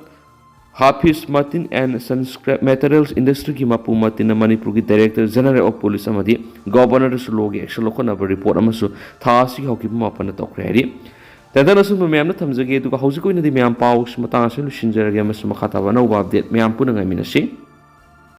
Hafiz Matin and Sons Scrap Materials Industryꯒꯤ ꯃꯄꯨ ꯃꯇꯤꯟꯅ ꯃꯅꯤꯄꯨꯔꯒꯤ Director General of Police ꯑꯃꯗꯤ ꯒꯣꯕꯔꯅꯔꯗꯁꯨ ꯂꯣꯒꯤ ꯑꯦꯛꯁꯟ ꯂꯧꯈꯠꯅꯕ ꯔꯤꯄꯣꯔꯠ ꯑꯃꯁꯨ ꯊꯥ ꯑꯁꯤꯒꯤ ꯍꯧꯈꯤꯕ ꯃꯥꯄꯟꯗ ꯇꯧꯈ꯭ꯔꯦ ꯍꯥꯏꯔꯤ꯫ ꯇꯦꯟꯇꯛꯅ ꯑꯁꯨꯝꯕ ꯃꯌꯥꯝꯅ ꯊꯝꯖꯒꯦ, ꯑꯗꯨꯒ ꯍꯧꯖꯤꯛ ꯑꯣꯏꯅꯗꯤ ꯃꯌꯥꯝ ꯄꯥꯎꯁꯤ ꯃꯇꯥꯡ ꯑꯁꯤꯗ ꯂꯣꯏꯁꯤꯟꯖꯔꯒꯦ ꯑꯃꯁꯨꯡ ꯃꯈꯥ ꯇꯥꯕ ꯑꯅꯧꯕ ꯑꯞꯗꯦꯠ ꯃꯌꯥꯝ ꯄꯨꯟꯅ ꯉꯥꯏꯃꯤꯟꯅꯁꯤ꯫